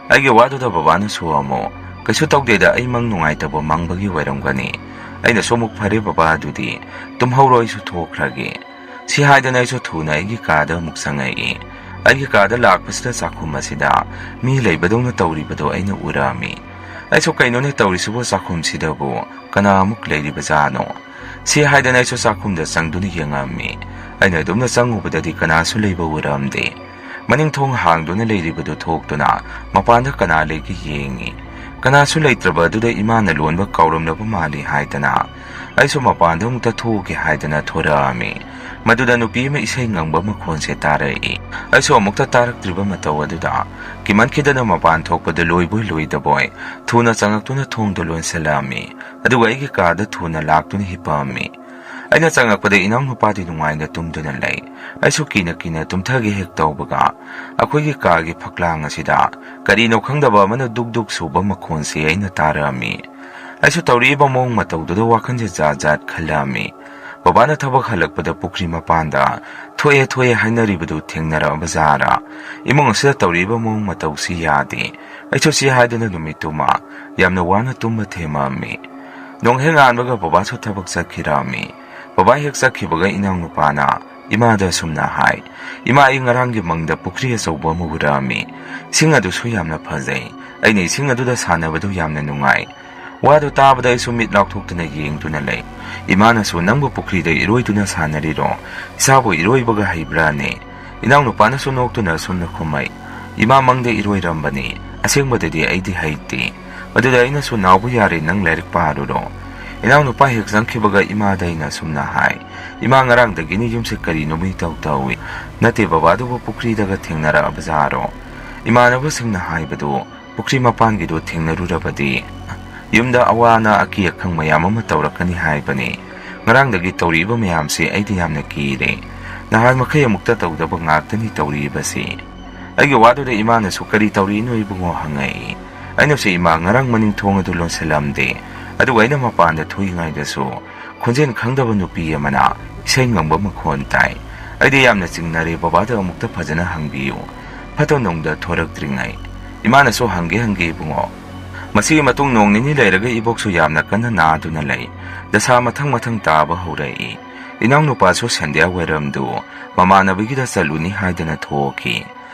ꯑꯩꯒꯤ ꯋꯥꯗꯨꯗ ꯕꯕꯥꯅꯁꯨ ꯑꯃꯨꯛ, "ꯀꯩꯁꯨ ꯇꯧꯗꯦꯗ, ꯑꯩ ꯃꯪ ꯅꯨꯡꯉꯥꯏꯇꯕ ꯃꯪꯕꯒꯤ ꯑꯣꯏꯔꯝꯒꯅꯤ"꯫ ꯑꯩꯅꯁꯨ ꯑꯃꯨꯛ, "ꯐꯔꯦ ꯕꯕꯥ, ꯑꯗꯨꯗꯤ ꯇꯨꯝꯍꯧꯔꯣ, ꯑꯩꯁꯨ ꯊꯣꯛꯈ꯭ꯔꯒꯦ"꯫ ꯁꯤ ꯍꯥꯏꯗꯅ ꯑꯩꯁꯨ ꯊꯨꯅ ꯑꯩꯒꯤ ꯀꯥꯗ ꯑꯃꯨꯛ ꯆꯪꯉꯛꯏ꯫ ꯑꯩꯒꯤ ꯀꯥꯗ ꯂꯥꯛꯄꯁꯤꯗ ꯆꯥꯛꯈꯨꯝ ꯑꯁꯤꯗ ꯃꯤ ꯂꯩꯕꯗꯧꯅ ꯇꯧꯔꯤꯕꯗꯣ ꯑꯩꯅ ꯎꯔꯛꯑꯝꯃꯤ꯫ ꯑꯩꯁꯨ, "ꯀꯩꯅꯣꯅꯦ ꯇꯧꯔꯤꯁꯤꯕꯨ? ꯆꯥꯛꯈꯨꯝꯁꯤꯗꯕꯨ ꯀꯅꯥ ꯑꯃꯨꯛ ꯂꯩꯔꯤꯕꯖꯥꯠꯅꯣ?" ꯁꯤ ꯍꯥꯏꯗꯅ ꯑꯩꯁꯨ ꯆꯥꯛꯈꯨꯝꯗ ꯆꯪꯗꯨꯅ ꯌꯦꯡꯉꯝꯃꯤ꯫ ꯑꯩꯅ ꯑꯗꯨꯝꯅ ꯆꯪꯉꯨꯕꯗꯗꯤ ꯀꯅꯥꯁꯨ ꯂꯩꯕ ꯎꯔꯝꯗꯦ꯫ ꯃꯅꯤꯡ ꯊꯣꯡ ꯍꯥꯡꯗꯨꯅ ꯂꯩꯔꯤꯕꯗꯨ ꯊꯣꯛꯇꯨꯅ ꯃꯄꯥꯟꯗ ꯀꯅꯥ ꯂꯩꯒꯦ ꯌꯦꯡꯉꯤ꯫ ꯀꯅꯥꯁꯨ ꯂꯩꯇ꯭ꯔꯕ ꯑꯗꯨꯗ ꯏꯃꯥꯅ ꯂꯣꯟꯕ ꯀꯥꯎꯔꯝꯂꯕ ꯃꯥꯜꯂꯤ ꯍꯥꯏꯗꯅ ꯑꯩꯁꯨ ꯃꯄꯥꯟꯗ ꯑꯃꯨꯛꯇ ꯊꯣꯛꯎꯒꯦ ꯍꯥꯏꯗꯅ ꯊꯣꯔꯛꯑꯝꯃꯤ꯫ ꯃꯗꯨꯗ ꯅꯨꯄꯤ ꯑꯃ ꯏꯁꯩ ꯉꯪꯕ ꯃꯈꯣꯟꯁꯦ ꯇꯥꯔꯛꯏ꯫ ꯑꯩꯁꯨ ꯑꯃꯨꯛꯇ ꯇꯥꯔꯛꯇ꯭ꯔꯤꯕ ꯃꯇꯧ ꯑꯗꯨꯗ ꯀꯤꯃꯟꯈꯤꯗꯅ ꯃꯄꯥꯟ ꯊꯣꯛꯄꯗ ꯂꯣꯏꯕꯣꯏ ꯂꯣꯏꯗꯕꯣꯏ ꯊꯨꯅ ꯆꯪꯉꯛꯇꯨꯅ ꯊꯣꯡꯗꯣ ꯂꯣꯟꯁꯤꯜꯂꯛꯑꯝꯃꯤ꯫ ꯑꯗꯨꯒ ꯑꯩꯒꯤ ꯀꯥꯗ ꯊꯨꯅ ꯂꯥꯛꯇꯨꯅ ꯍꯤꯞꯄꯛꯑꯝꯃꯤ꯫ ꯑꯩꯅ ꯆꯪꯉꯛꯄꯗ ꯏꯅꯥꯎꯅꯨꯄꯥꯗꯤ ꯅꯨꯡꯉꯥꯏꯅ ꯇꯨꯝꯗꯨꯅ ꯂꯩ꯫ ꯑꯩꯁꯨ ꯀꯤꯅ ꯀꯤꯅ ꯇꯨꯝꯊꯒꯦ ꯍꯦꯛ ꯇꯧꯕꯒ ꯑꯩꯈꯣꯏꯒꯤ ꯀꯥꯒꯤ ꯐꯛꯂꯥꯡ ꯑꯁꯤꯗ ꯀꯔꯤꯅꯣ ꯈꯪꯗꯕ ꯑꯃꯅ ꯗꯨꯛ ꯗꯨꯛ ꯁꯨꯕ ꯃꯈꯣꯟꯁꯤ ꯑꯩꯅ ꯇꯥꯔꯛꯑꯝꯃꯤ꯫ ꯑꯩꯁꯨ ꯇꯧꯔꯛꯏꯕ ꯃꯑꯣꯡ ꯃꯇꯧꯗꯨꯗ ꯋꯥꯈꯜꯁꯦ ꯖꯥꯠ ꯖꯥꯠ ꯈꯜꯂꯛꯑꯝꯃꯤ꯫ ꯕꯕꯥꯅ ꯊꯕꯛ ꯍꯜꯂꯛꯄꯗ ꯄꯨꯈ꯭ꯔꯤ ꯃꯄꯥꯟꯗ ꯊꯣꯛꯑꯦ ꯊꯣꯛꯑꯦ ꯍꯥꯏꯅꯔꯤꯕꯗꯨ ꯊꯦꯡꯅꯔꯛꯑꯕ ꯖꯥꯔꯥ? ꯏꯃꯨꯡ ꯑꯁꯤꯗ ꯇꯧꯔꯛꯏꯕ ꯃꯑꯣꯡ ꯃꯇꯧꯁꯤ ꯌꯥꯗꯦ꯫ ꯑꯩꯁꯨ ꯁꯤ ꯍꯥꯏꯗꯨꯅ ꯅꯨꯃꯤꯠꯇꯨꯃ ꯌꯥꯝꯅ ꯋꯥꯅ ꯇꯨꯝꯕ ꯊꯦꯝꯃꯛꯑꯝꯃꯤ꯫ ꯅꯣꯡ ꯍꯦꯛ ꯉꯥꯟꯕꯒ ꯕꯕꯥꯁꯨ ꯊꯕꯛ ꯆꯠꯈꯤꯔꯛꯑꯝꯃꯤ꯫ ꯕꯕꯥ ꯍꯦꯛ ꯆꯠꯈꯤꯕꯒ ꯏꯅꯥꯎꯅꯨꯄꯥꯅ ꯏꯃꯥꯗ ꯑꯁꯨꯝꯅ ꯍꯥꯏ, "ꯏꯃꯥ, ꯑꯩ ꯉꯔꯥꯡꯒꯤ ꯃꯪꯗ ꯄꯨꯈ꯭ꯔꯤ ꯑꯆꯧꯕ ꯑꯃ ꯎꯔꯛꯑꯝꯃꯤ꯫ ꯏꯁꯤꯡ ꯑꯗꯨꯁꯨ ꯌꯥꯝꯅ ꯐꯖꯩ꯫ ꯑꯩꯅ ꯏꯁꯤꯡ ꯑꯗꯨꯗ ꯁꯥꯟꯅꯕꯗꯨ ꯌꯥꯝꯅ ꯅꯨꯡꯉꯥꯏ"꯫ ꯋꯥꯗꯨ ꯇꯥꯕꯗ ꯑꯩꯁꯨ ꯃꯤꯠ ꯂꯥꯎꯊꯣꯛꯇꯨꯅ ꯌꯦꯡꯗꯨꯅ ꯂꯩ꯫ ꯏꯃꯥꯅꯁꯨ, "ꯅꯪꯕꯨ ꯄꯨꯈ꯭ꯔꯤꯗ ꯏꯔꯣꯏꯗꯨꯅ ꯁꯥꯟꯅꯔꯤꯔꯣ? ꯏꯆꯥꯕꯨ ꯏꯔꯣꯏꯕꯒ ꯍꯩꯕ꯭ꯔꯥꯅꯦ?" ꯏꯅꯥꯎꯅꯨꯄꯥꯅꯁꯨ ꯅꯣꯛꯇꯨꯅ ꯑꯁꯨꯝꯅ ꯈꯨꯝꯃꯩ, "ꯏꯃꯥ, ꯃꯪꯗ ꯏꯔꯣꯏꯔꯝꯕꯅꯤ꯫ ꯑꯁꯦꯡꯕꯗꯗꯤ ꯑꯩꯗꯤ ꯍꯩꯇꯦ"꯫ ꯑꯗꯨꯗ ꯑꯩꯅꯁꯨ, "ꯅꯥꯎꯕ ꯌꯥꯔꯦ, ꯅꯪ ꯂꯥꯏꯔꯤꯛ ꯄꯥꯔꯨꯔꯣ"꯫ ꯏꯅꯥꯎꯅꯨꯄꯥ ꯍꯦꯛ ꯆꯪꯈꯤꯕꯒ ꯏꯃꯥꯗ ꯑꯩꯅ ꯑꯁꯨꯝꯅ ꯍꯥꯏ, "ꯏꯃꯥ, ꯉꯔꯥꯡꯗꯒꯤꯅꯤ ꯌꯨꯝꯁꯦ ꯀꯔꯤꯅꯣꯃ ꯏꯇꯧ ꯇꯧꯏ꯫ ꯅꯠꯇꯦ, ꯕꯕꯥꯗꯨꯕꯨ ꯄꯨꯈ꯭ꯔꯤꯗꯒ ꯊꯦꯡꯅꯔꯛꯑꯕꯖꯥꯔꯣ?" ꯏꯃꯥꯟꯅꯕꯁꯤꯡꯅ ꯍꯥꯏꯕꯗꯨ, ꯄꯨꯈ꯭ꯔꯤ ꯃꯄꯥꯟꯒꯤꯗꯨ ꯊꯦꯡꯅꯔꯨꯔꯕꯗꯤ ꯌꯨꯝꯗ ꯑꯋꯥ ꯑꯅꯥ ꯑꯀꯤ ꯑꯈꯪ ꯃꯌꯥꯝ ꯑꯃ ꯇꯧꯔꯛꯀꯅꯤ ꯍꯥꯏꯕꯅꯤ꯫ ꯉꯔꯥꯡꯗꯒꯤ ꯇꯧꯔꯛꯏꯕ ꯃꯌꯥꯝꯁꯤ ꯑꯩꯗꯤ ꯌꯥꯝꯅ ꯀꯤꯔꯦ꯫ ꯅꯍꯥꯟ ꯃꯈꯩ ꯑꯃꯨꯛꯇ ꯇꯧꯗꯕ ꯉꯥꯛꯇꯅꯤ ꯇꯧꯔꯛꯏꯕꯁꯤ꯫ ꯑꯩꯒꯤ ꯋꯥꯗꯨꯗ ꯏꯃꯥꯅꯁꯨ, "ꯀꯔꯤ ꯇꯧꯔꯤꯅꯣ ꯏꯕꯨꯡꯉꯣ?" ꯍꯪꯉꯛꯏ꯫ ꯑꯩꯅꯁꯨ, "ꯏꯃꯥ, ꯉꯔꯥꯡ ꯃꯅꯤꯡ ꯊꯣꯡ ꯑꯗꯨ ꯂꯣꯟꯁꯤꯜꯂꯝꯗꯦ꯫ ꯑꯗꯨꯒ ꯑꯩꯅ ꯃꯄꯥꯟꯗ ꯊꯣꯛꯏꯉꯩꯗꯁꯨ ꯈꯣꯟꯖꯦꯜ ꯈꯪꯗꯕ ꯅꯨꯄꯤ ꯑꯃꯅ ꯏꯁꯩ ꯉꯪꯕ ꯃꯈꯣꯟ ꯇꯥꯏ꯫ ꯑꯩꯗꯤ ꯌꯥꯝꯅ ꯆꯤꯡꯅꯔꯦ, ꯕꯕꯥꯗ ꯑꯃꯨꯛꯇ ꯐꯖꯅ ꯍꯪꯕꯤꯌꯨ"꯫ ꯐꯠꯇ ꯅꯨꯡꯗ ꯊꯣꯔꯛꯇ꯭ꯔꯤꯉꯩ ꯏꯃꯥꯅꯁꯨ ꯍꯪꯒꯦ ꯍꯪꯒꯦ ꯏꯕꯨꯡꯉꯣ꯫ ꯃꯁꯤꯒꯤ ꯃꯇꯨꯡ ꯅꯣꯡ ꯅꯤꯅꯤ ꯂꯩꯔꯒ ꯏꯕꯣꯛꯁꯨ ꯌꯥꯝꯅ ꯀꯟꯅ ꯅꯥꯗꯨꯅ ꯂꯩ꯫ ꯗꯁꯥ ꯃꯊꯪ ꯃꯊꯪ ꯇꯥꯕ ꯍꯧꯔꯛꯏ꯫ ꯏꯅꯥꯎꯅꯨꯄꯥꯁꯨ ꯁꯟꯙ꯭ꯌꯥ ꯋꯥꯏꯔꯝꯗꯨ ꯃꯃꯥꯟꯅꯕꯒꯤꯗ ꯆꯠꯂꯨꯅꯤ ꯍꯥꯏꯗꯅ ꯊꯣꯛꯈꯤ꯫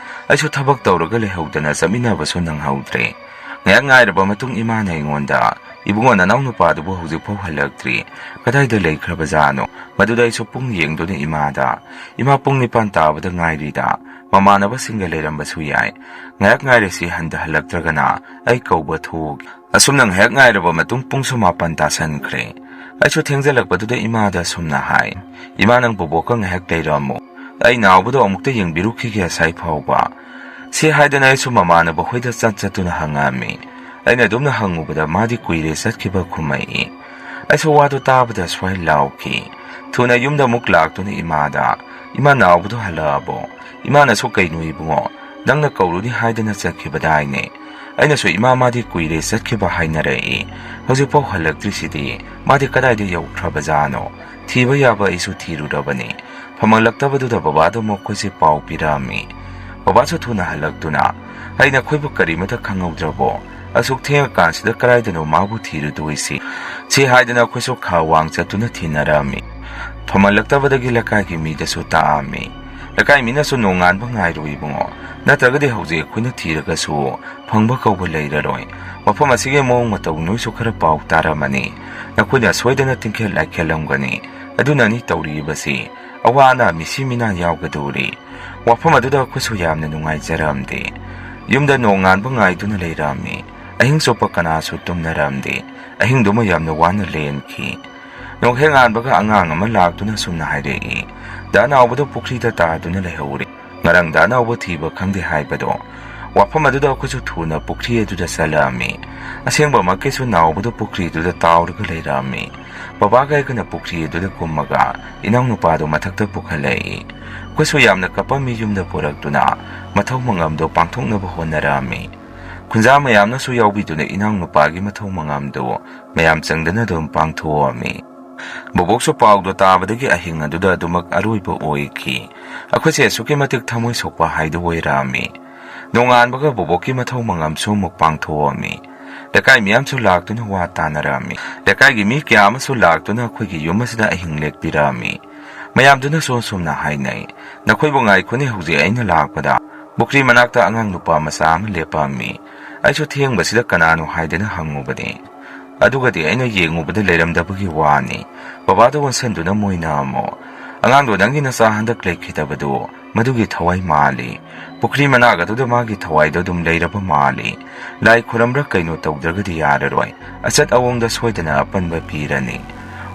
ꯑꯩꯁꯨ ꯊꯕꯛ ꯇꯧꯔꯒ ꯂꯩꯍꯧꯗꯅ ꯆꯠꯃꯤꯟꯅꯕꯁꯨ ꯅꯪꯍꯧꯗ꯭ꯔꯦ꯫ ꯉꯥꯏꯍꯥꯛ ꯉꯥꯏꯔꯕ ꯃꯇꯨꯡ ꯏꯃꯥꯅ ꯑꯩꯉꯣꯟꯗ, "ꯏꯕꯨꯡꯉꯣ, ꯅꯅꯥꯎ ꯅꯨꯄꯥꯗꯨꯕꯨ ꯍꯧꯖꯤꯛꯐꯥꯎ ꯍꯜꯂꯛꯇ꯭ꯔꯤ꯫ ꯀꯗꯥꯏꯗ ꯂꯩꯈ꯭ꯔꯕꯖꯥꯠꯅꯣ?" ꯃꯗꯨꯗ ꯑꯩꯁꯨ ꯄꯨꯡ ꯌꯦꯡꯗꯨꯅ ꯏꯃꯥꯗ, "ꯏꯃꯥ, ꯄꯨꯡ ꯅꯤꯄꯥꯟ ꯇꯥꯕꯗ ꯉꯥꯏꯔꯤꯗ꯫ ꯃꯃꯥꯟꯅꯕꯁꯤꯡꯒ ꯂꯩꯔꯝꯕꯁꯨ ꯌꯥꯏ꯫ ꯉꯥꯏꯍꯥꯛ ꯉꯥꯏꯔꯁꯤ, ꯍꯟꯗ ꯍꯜꯂꯛꯇ꯭ꯔꯒꯅ ꯑꯩ ꯀꯧꯕ ꯊꯣꯛꯎꯒꯦ꯫" ꯑꯁꯨꯝꯅ ꯉꯥꯏꯍꯥꯛ ꯉꯥꯏꯔꯕ ꯃꯇꯨꯡ ꯄꯨꯡꯁꯨ ꯃꯥꯄꯟ ꯇꯥꯁꯟꯈ꯭ꯔꯦ꯫ ꯑꯩꯁꯨ ꯊꯦꯡꯖꯜꯂꯛꯄꯗꯨꯗ ꯏꯃꯥꯗ ꯑꯁꯨꯝꯅ ꯍꯥꯏ, "ꯏꯃꯥ, ꯅꯪ ꯕꯣꯕꯣꯛꯀ ꯉꯥꯏꯍꯥꯛ ꯂꯩꯔꯝꯃꯨ꯫ ꯑꯩ ꯅꯥꯎꯕꯗꯣ ꯑꯃꯨꯛꯇ ꯌꯦꯡꯕꯤꯔꯨꯈꯤꯒꯦ ꯉꯁꯥꯏ ꯐꯥꯎꯕ꯫" ꯁꯤ ꯍꯥꯏꯗꯅ ꯑꯩꯁꯨ ꯃꯃꯥꯟꯅꯕ ꯍꯣꯏꯗ ꯆꯠ ꯆꯠꯇꯨꯅ ꯍꯪꯉꯛꯑꯝꯃꯤ꯫ ꯑꯩꯅ ꯑꯗꯨꯝꯅ ꯍꯪꯉꯨꯕꯗ ꯃꯥꯗꯤ ꯀꯨꯏꯔꯦ ꯆꯠꯈꯤꯕ ꯈꯨꯝꯃꯛꯏ꯫ ꯑꯩꯁꯨ ꯋꯥꯗꯨ ꯇꯥꯕꯗ ꯁ꯭ꯋꯥꯏ ꯂꯥꯎꯈꯤ꯫ ꯊꯨꯅ ꯌꯨꯝꯗ ꯑꯃꯨꯛ ꯂꯥꯛꯇꯨꯅ ꯏꯃꯥꯗ, "ꯏꯃꯥ, ꯅꯥꯎꯕꯗꯣ ꯍꯜꯂꯛꯑꯕꯣ?" ꯏꯃꯥꯅꯁꯨ, "ꯀꯩꯅꯣ ꯏꯕꯨꯡꯉꯣ, ꯅꯪꯅ ꯀꯧꯔꯨꯅꯤ ꯍꯥꯏꯗꯅ ꯆꯠꯈꯤꯕꯗꯥꯏꯅꯦ?" ꯑꯩꯅꯁꯨ, "ꯏꯃꯥ, ꯃꯥꯗꯤ ꯀꯨꯏꯔꯦ ꯆꯠꯈꯤꯕ ꯍꯥꯏꯅꯔꯛꯏ꯫ ꯍꯧꯖꯤꯛꯐꯥꯎ ꯍꯜꯂꯛꯇ꯭ꯔꯤꯁꯤꯗꯤ꯫ ꯃꯥꯗꯤ ꯀꯗꯥꯏꯗ ꯌꯧꯈ꯭ꯔꯕꯖꯥꯠꯅꯣ? ꯊꯤꯕ ꯌꯥꯕ ꯑꯩꯁꯨ ꯊꯤꯔꯨꯔꯕꯅꯤ꯫ ꯐꯝꯍꯜꯂꯛꯇꯕꯗꯨꯗ ꯕꯕꯥꯗ ꯃꯈꯣꯏꯁꯦ ꯄꯥꯎ ꯄꯤꯔꯛꯑꯝꯃꯤ꯫ ꯕꯕꯥꯁꯨ ꯊꯨꯅ ꯍꯜꯂꯛꯇꯨꯅ, 'ꯑꯩ ꯅꯈꯣꯏꯕꯨ ꯀꯔꯤꯃꯇ ꯈꯪꯍꯧꯗ꯭ꯔꯕꯣ? ꯑꯁꯨꯛ ꯊꯦꯡꯉꯀꯥꯟꯁꯤꯗ ꯀꯗꯥꯏꯗꯅꯣ ꯃꯥꯕꯨ ꯊꯤꯔꯨꯗꯣꯏꯁꯤ?' ꯁꯤ ꯍꯥꯏꯗꯅ ꯑꯩꯈꯣꯏꯁꯨ ꯈꯥ ꯋꯥꯡ ꯆꯠꯇꯨꯅ ꯊꯤꯅꯔꯝꯃꯤ꯫ ꯐꯝꯍꯜꯂꯛꯇꯕꯗꯒꯤ ꯂꯩꯀꯥꯏꯒꯤ ꯃꯤꯗꯁꯨ ꯇꯥꯛꯑꯝꯃꯤ꯫ ꯂꯩꯀꯥꯏ ꯃꯤꯅꯁꯨ, "ꯅꯣꯡꯉꯥꯟꯕ ꯉꯥꯏꯔꯣ ꯏꯕꯨꯡꯉꯣ, ꯅꯠꯇ꯭ꯔꯒꯗꯤ ꯍꯧꯖꯤꯛ ꯑꯩꯈꯣꯏꯅ ꯊꯤꯔꯒꯁꯨ ꯐꯪꯕ ꯀꯧꯕ ꯂꯩꯔꯔꯣꯏ꯫ ꯃꯐꯝ ꯑꯁꯤꯒꯤ ꯃꯑꯣꯡ ꯃꯇꯧ ꯅꯣꯏꯁꯨ ꯈꯔ ꯄꯥꯎ ꯇꯥꯔꯝꯃꯅꯤ꯫ ꯅꯈꯣꯏꯅ ꯁꯣꯏꯗꯅ ꯇꯤꯡꯈꯦꯠ ꯂꯥꯏꯈꯦꯠꯂꯝꯒꯅꯤ꯫ ꯑꯗꯨꯅꯅꯤ ꯇꯧꯔꯤꯕꯁꯤ꯫ ꯑꯋꯥ ꯑꯅꯥ ꯃꯤꯁꯤ ꯃꯤꯅꯥ ꯌꯥꯎꯒꯗꯧꯔꯤ꯫" ꯋꯥꯐꯝ ꯑꯗꯨꯗ ꯑꯩꯈꯣꯏꯁꯨ ꯌꯥꯝꯅ ꯅꯨꯡꯉꯥꯏꯖꯔꯝꯗꯦ꯫ ꯌꯨꯝꯗ ꯅꯣꯡꯉꯥꯟꯕ ꯉꯥꯏꯗꯨꯅ ꯂꯩꯔꯝꯃꯤ꯫ ꯑꯍꯤꯡ ꯆꯨꯞꯄ ꯀꯅꯥꯁꯨ ꯇꯨꯝꯅꯔꯝꯗꯦ꯫ ꯑꯍꯤꯡꯗꯨꯃ ꯌꯥꯝꯅ ꯋꯥꯅ ꯂꯦꯟꯈꯤ꯫ ꯅꯣꯡꯍꯦꯛ ꯉꯥꯟꯕꯒ ꯑꯉꯥꯡ ꯑꯃ ꯂꯥꯛꯇꯨꯅ ꯁꯨꯝꯅ ꯍꯥꯏꯔꯛꯏ, "ꯗꯥ ꯅꯥꯎꯕꯗꯣ ꯄꯨꯈ꯭ꯔꯤꯗ ꯇꯥꯗꯨꯅ ꯂꯩꯍꯧꯔꯦ꯫ ꯉꯔꯥꯡ ꯗꯥ ꯅꯥꯎꯕ ꯊꯤꯕ ꯈꯪꯗꯦ ꯍꯥꯏꯕꯗꯣ꯫" ꯋꯥꯐꯝ ꯑꯗꯨꯗ ꯑꯩꯈꯣꯏꯁꯨ ꯊꯨꯅ ꯄꯨꯈ꯭ꯔꯤ ꯑꯗꯨꯗ ꯆꯠꯂꯛꯑꯝꯃꯤ꯫ ꯑꯁꯦꯡꯕꯃꯛꯀꯤꯁꯨ ꯅꯥꯎꯕꯗꯣ ꯄꯨꯈ꯭ꯔꯤꯗꯨꯗ ꯇꯥꯎꯔꯒ ꯂꯩꯔꯝꯃꯤ꯫ ꯕꯕꯥꯒ ꯑꯩꯒꯅ ꯄꯨꯈ꯭ꯔꯤ ꯑꯗꯨꯗ ꯀꯨꯝꯃꯒ ꯏꯅꯥꯎꯅꯨꯄꯥꯗꯣ ꯃꯊꯛꯇ ꯄꯨꯈꯠꯂꯛꯏ꯫ ꯑꯩꯈꯣꯏꯁꯨ ꯌꯥꯝꯅ ꯀꯞꯄꯝꯃꯤ꯫ ꯌꯨꯝꯗ ꯄꯨꯔꯛꯇꯨꯅ ꯃꯊꯧ ꯃꯉꯝꯗꯣ ꯄꯥꯡꯊꯣꯛꯅꯕ ꯍꯣꯠꯅꯔꯛꯑꯝꯃꯤ꯫ ꯈꯨꯟꯖꯥ ꯃꯌꯥꯝꯅꯁꯨ ꯌꯥꯎꯕꯤꯗꯨꯅ ꯏꯅꯥꯎꯅꯨꯄꯥꯒꯤ ꯃꯊꯧ ꯃꯉꯝꯗꯨ ꯃꯌꯥꯝ ꯆꯪꯗꯅ ꯑꯗꯨꯝ ꯄꯥꯡꯊꯣꯛꯑꯝꯃꯤ꯫ ꯕꯣꯕꯣꯛꯁꯨ ꯄꯥꯎꯗꯣ ꯇꯥꯕꯗꯒꯤ ꯑꯍꯤꯡ ꯑꯗꯨꯗ ꯑꯗꯨꯃꯛ ꯑꯔꯣꯏꯕ ꯑꯣꯏꯈꯤ꯫ ꯑꯩꯈꯣꯏꯁꯦ ꯑꯁꯨꯛꯀꯤ ꯃꯇꯤꯛ ꯊꯃꯣꯏ ꯁꯣꯛꯄ ꯍꯥꯏꯗꯨ ꯑꯣꯏꯔꯛꯑꯝꯃꯤ꯫ ꯅꯣꯡꯉꯥꯟꯕꯒ ꯕꯣꯕꯣꯛꯀꯤ ꯃꯊꯧ ꯃꯉꯝꯁꯨ ꯑꯃꯨꯛ ꯄꯥꯡꯊꯣꯛꯑꯝꯃꯤ꯫ ꯂꯩꯀꯥꯏ ꯃꯤꯌꯥꯝꯁꯨ ꯂꯥꯛꯇꯨꯅ ꯋꯥ ꯇꯥꯅꯔꯝꯃꯤ꯫ ꯂꯩꯀꯥꯏꯒꯤ ꯃꯤ ꯀꯌꯥ ꯑꯃꯁꯨ ꯂꯥꯛꯇꯨꯅ ꯑꯩꯈꯣꯏꯒꯤ ꯌꯨꯝ ꯑꯁꯤꯗ ꯑꯍꯤꯡ ꯂꯦꯛꯄꯤꯔꯝꯃꯤ꯫ ꯃꯌꯥꯝꯗꯨꯅꯁꯨ ꯑꯁꯨꯝꯅ ꯍꯥꯏꯅꯩ, "ꯅꯈꯣꯏꯕꯨ ꯉꯥꯏꯈꯣꯅꯦ, ꯍꯧꯖꯤꯛ ꯑꯩꯅ ꯂꯥꯛꯄꯗ ꯄꯨꯈ꯭ꯔꯤ ꯃꯅꯥꯛꯇ ꯑꯉꯥꯡ ꯅꯨꯄꯥ ꯃꯆꯥ ꯑꯃ ꯂꯦꯞꯄꯝꯃꯤ꯫ ꯑꯩꯁꯨ ꯊꯦꯡꯕꯁꯤꯗ ꯀꯅꯥꯅꯣ ꯍꯥꯏꯗꯅ ꯍꯪꯉꯨꯕꯅꯤ꯫ ꯑꯗꯨꯒꯗꯤ ꯑꯩꯅ ꯌꯦꯡꯉꯨꯕꯗ ꯂꯩꯔꯝꯗꯕꯒꯤ ꯋꯥꯅꯤ꯫ ꯕꯕꯥꯗ ꯑꯣꯟꯁꯟꯗꯨꯅ ꯃꯣꯏꯅ ꯑꯃꯨꯛ, 'ꯑꯉꯥꯡꯗꯣ ꯅꯪꯒꯤ ꯅꯆꯥ ꯍꯟꯗꯛ ꯂꯩꯈꯤꯗꯕꯗꯨ ꯃꯗꯨꯒꯤ ꯊꯋꯥꯏ ꯃꯥꯜꯂꯤ꯫ ꯄꯨꯈ꯭ꯔꯤ ꯃꯅꯥꯛ ꯑꯗꯨꯗ ꯃꯥꯒꯤ ꯊꯋꯥꯏꯗꯣ ꯑꯗꯨꯝ ꯂꯩꯔꯕ ꯃꯥꯜꯂꯤ꯫ ꯂꯥꯏ ꯈꯨꯔꯝꯕ꯭ꯔꯥ ꯀꯩꯅꯣ ꯇꯧꯗ꯭ꯔꯒꯗꯤ ꯌꯥꯔꯔꯣꯏ꯫ ꯑꯆꯠ ꯑꯋꯣꯡꯗ ꯁꯣꯏꯗꯅ ꯑꯄꯟꯕ ꯄꯤꯔꯅꯤ.'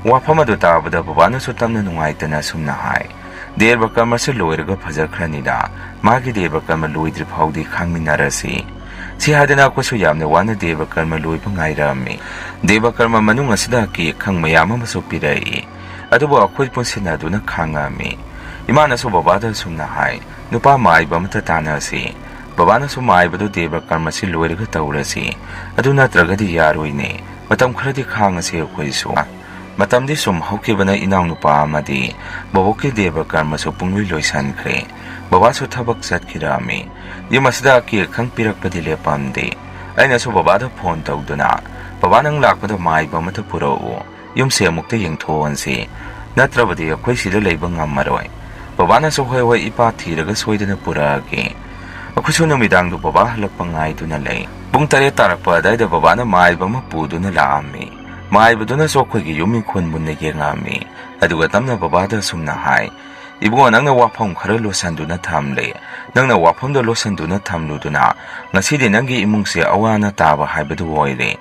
ꯋꯥꯐꯝ ꯑꯗꯨ ꯇꯥꯕꯗ ꯕꯕꯥꯅꯁꯨ ꯇꯞꯅ ꯅꯨꯡꯉꯥꯏꯇꯅ ꯑꯁꯨꯝꯅ ꯍꯥꯏ, "ꯗꯦꯕ ꯀꯔꯃꯁꯦ ꯂꯣꯏꯔꯒ ꯐꯖꯈ꯭ꯔꯅꯤꯗ꯫ ꯃꯥꯒꯤ ꯗꯦꯕ ꯀꯔꯃ ꯂꯣꯏꯗ꯭ꯔꯤ ꯐꯥꯎꯗꯤ ꯈꯥꯡꯃꯤꯟꯅꯔꯁꯤ꯫" ꯁꯤ ꯍꯥꯏꯗꯅ ꯑꯩꯈꯣꯏꯁꯨ ꯌꯥꯝꯅ ꯋꯥꯅ ꯗꯦꯕ ꯀꯔꯃ ꯂꯣꯏꯕ ꯉꯥꯏꯔꯛꯑꯝꯃꯤ꯫ ꯗꯦꯕ ꯀꯔꯃ ꯃꯅꯨꯡ ꯑꯁꯤꯗ ꯑꯀꯤ ꯑꯈꯪ ꯃꯌꯥꯝ ꯑꯃꯁꯨ ꯄꯤꯔꯛꯏ꯫ ꯑꯗꯨꯕꯨ ꯑꯩꯈꯣꯏ ꯄꯨꯟꯁꯤꯟꯅꯗꯨꯅ ꯈꯥꯡꯉꯛꯑꯝꯃꯤ꯫ ꯏꯃꯥꯅꯁꯨ ꯕꯕꯥꯗ ꯑꯁꯨꯝꯅ ꯍꯥꯏ, "ꯅꯨꯄꯥ ꯃꯥꯏꯕ ꯑꯃꯠꯇ ꯇꯥꯟꯅꯁꯤ꯫ ꯕꯕꯥꯅꯁꯨ ꯃꯥꯏꯕꯗꯨ ꯗꯦꯕ ꯀꯔꯃꯁꯤ ꯂꯣꯏꯔꯒ ꯇꯧꯔꯁꯤ꯫ ꯑꯗꯨ ꯅꯠꯇ꯭ꯔꯒꯗꯤ ꯌꯥꯔꯣꯏꯅꯦ꯫ ꯃꯇꯝ ꯈꯔꯗꯤ ꯈꯥꯡꯉꯁꯤ ꯑꯩꯈꯣꯏꯁꯨ꯫" ꯃꯇꯝꯗꯤ ꯁꯨꯝ ꯍꯧꯈꯤꯕꯅ ꯏꯅꯥꯎꯅꯨꯄꯥ ꯑꯃꯗꯤ ꯕꯕꯣꯛꯀꯤ ꯗꯦꯕ ꯀꯔꯃꯁꯨ ꯄꯨꯡꯂꯣꯏ ꯂꯣꯏꯁꯟꯈ꯭ꯔꯦ꯫ ꯕꯕꯥꯁꯨ ꯊꯕꯛ ꯆꯠꯈꯤꯔꯛꯑꯝꯃꯤ꯫ ꯌꯨꯝ ꯑꯁꯤꯗ ꯑꯀꯤ ꯑꯈꯪ ꯄꯤꯔꯛꯄꯗꯤ ꯂꯦꯞꯄꯝꯗꯦ꯫ ꯑꯩꯅꯁꯨ ꯕꯕꯥꯗ ꯐꯣꯟ ꯇꯧꯗꯨꯅ, "ꯕꯕꯥ, ꯅꯪ ꯂꯥꯛꯄꯗ ꯃꯥꯏꯕ ꯑꯃꯇ ꯄꯨꯔꯛꯎ꯫ ꯌꯨꯝꯁꯦ ꯑꯃꯨꯛꯇ ꯌꯦꯡꯊꯣꯛꯍꯟꯁꯤ꯫ ꯅꯠꯇ꯭ꯔꯕꯗꯤ ꯑꯩꯈꯣꯏ ꯁꯤꯗ ꯂꯩꯕ ꯉꯝꯃꯔꯣꯏ꯫" ꯕꯕꯥꯅꯁꯨ, "ꯍꯣꯏ, ꯍꯣꯏ, ꯏꯄꯥ ꯊꯤꯔꯒ ꯁꯣꯏꯗꯅ ꯄꯨꯔꯛꯑꯒꯦ꯫" ꯑꯩꯈꯣꯏꯁꯨ ꯅꯨꯃꯤꯗꯥꯡꯗꯨ ꯕꯕꯥ ꯍꯜꯂꯛꯄ ꯉꯥꯏꯗꯨꯅ ꯂꯩ꯫ ꯄꯨꯡ ꯇꯔꯦꯠ ꯇꯥꯔꯛꯄ ꯑꯗꯥꯏꯗ ꯕꯕꯥꯅ ꯃꯥꯏꯕ ꯑꯃ ꯄꯨꯗꯨꯅ ꯂꯥꯛꯑꯝꯃꯤ꯫ ꯃꯥꯏꯕꯗꯨꯅꯁꯨ ꯑꯩꯈꯣꯏꯒꯤ ꯌꯨꯝ ꯏꯪꯈꯣꯜ ꯃꯨꯟꯅ ꯌꯦꯡꯉꯛꯑꯝꯃꯤ꯫ ꯑꯗꯨꯒ ꯇꯞꯅ ꯕꯕꯥꯗ ꯑꯁꯨꯝꯅ ꯍꯥꯏ, "ꯏꯕꯨꯡꯉꯣ, ꯅꯪꯅ ꯋꯥꯐꯝ ꯈꯔ ꯂꯣꯠꯁꯟꯗꯨꯅ ꯊꯝꯂꯦ꯫ ꯅꯪꯅ ꯋꯥꯐꯝꯗꯣ ꯂꯣꯠꯁꯟꯗꯨꯅ ꯊꯝꯂꯨꯗꯨꯅ ꯉꯁꯤꯗꯤ ꯅꯪꯒꯤ ꯏꯃꯨꯡꯁꯦ ꯑꯋꯥ ꯑꯅꯥ ꯇꯥꯕ ꯍꯥꯏꯕꯗꯨ ꯑꯣꯏꯔꯦ꯫"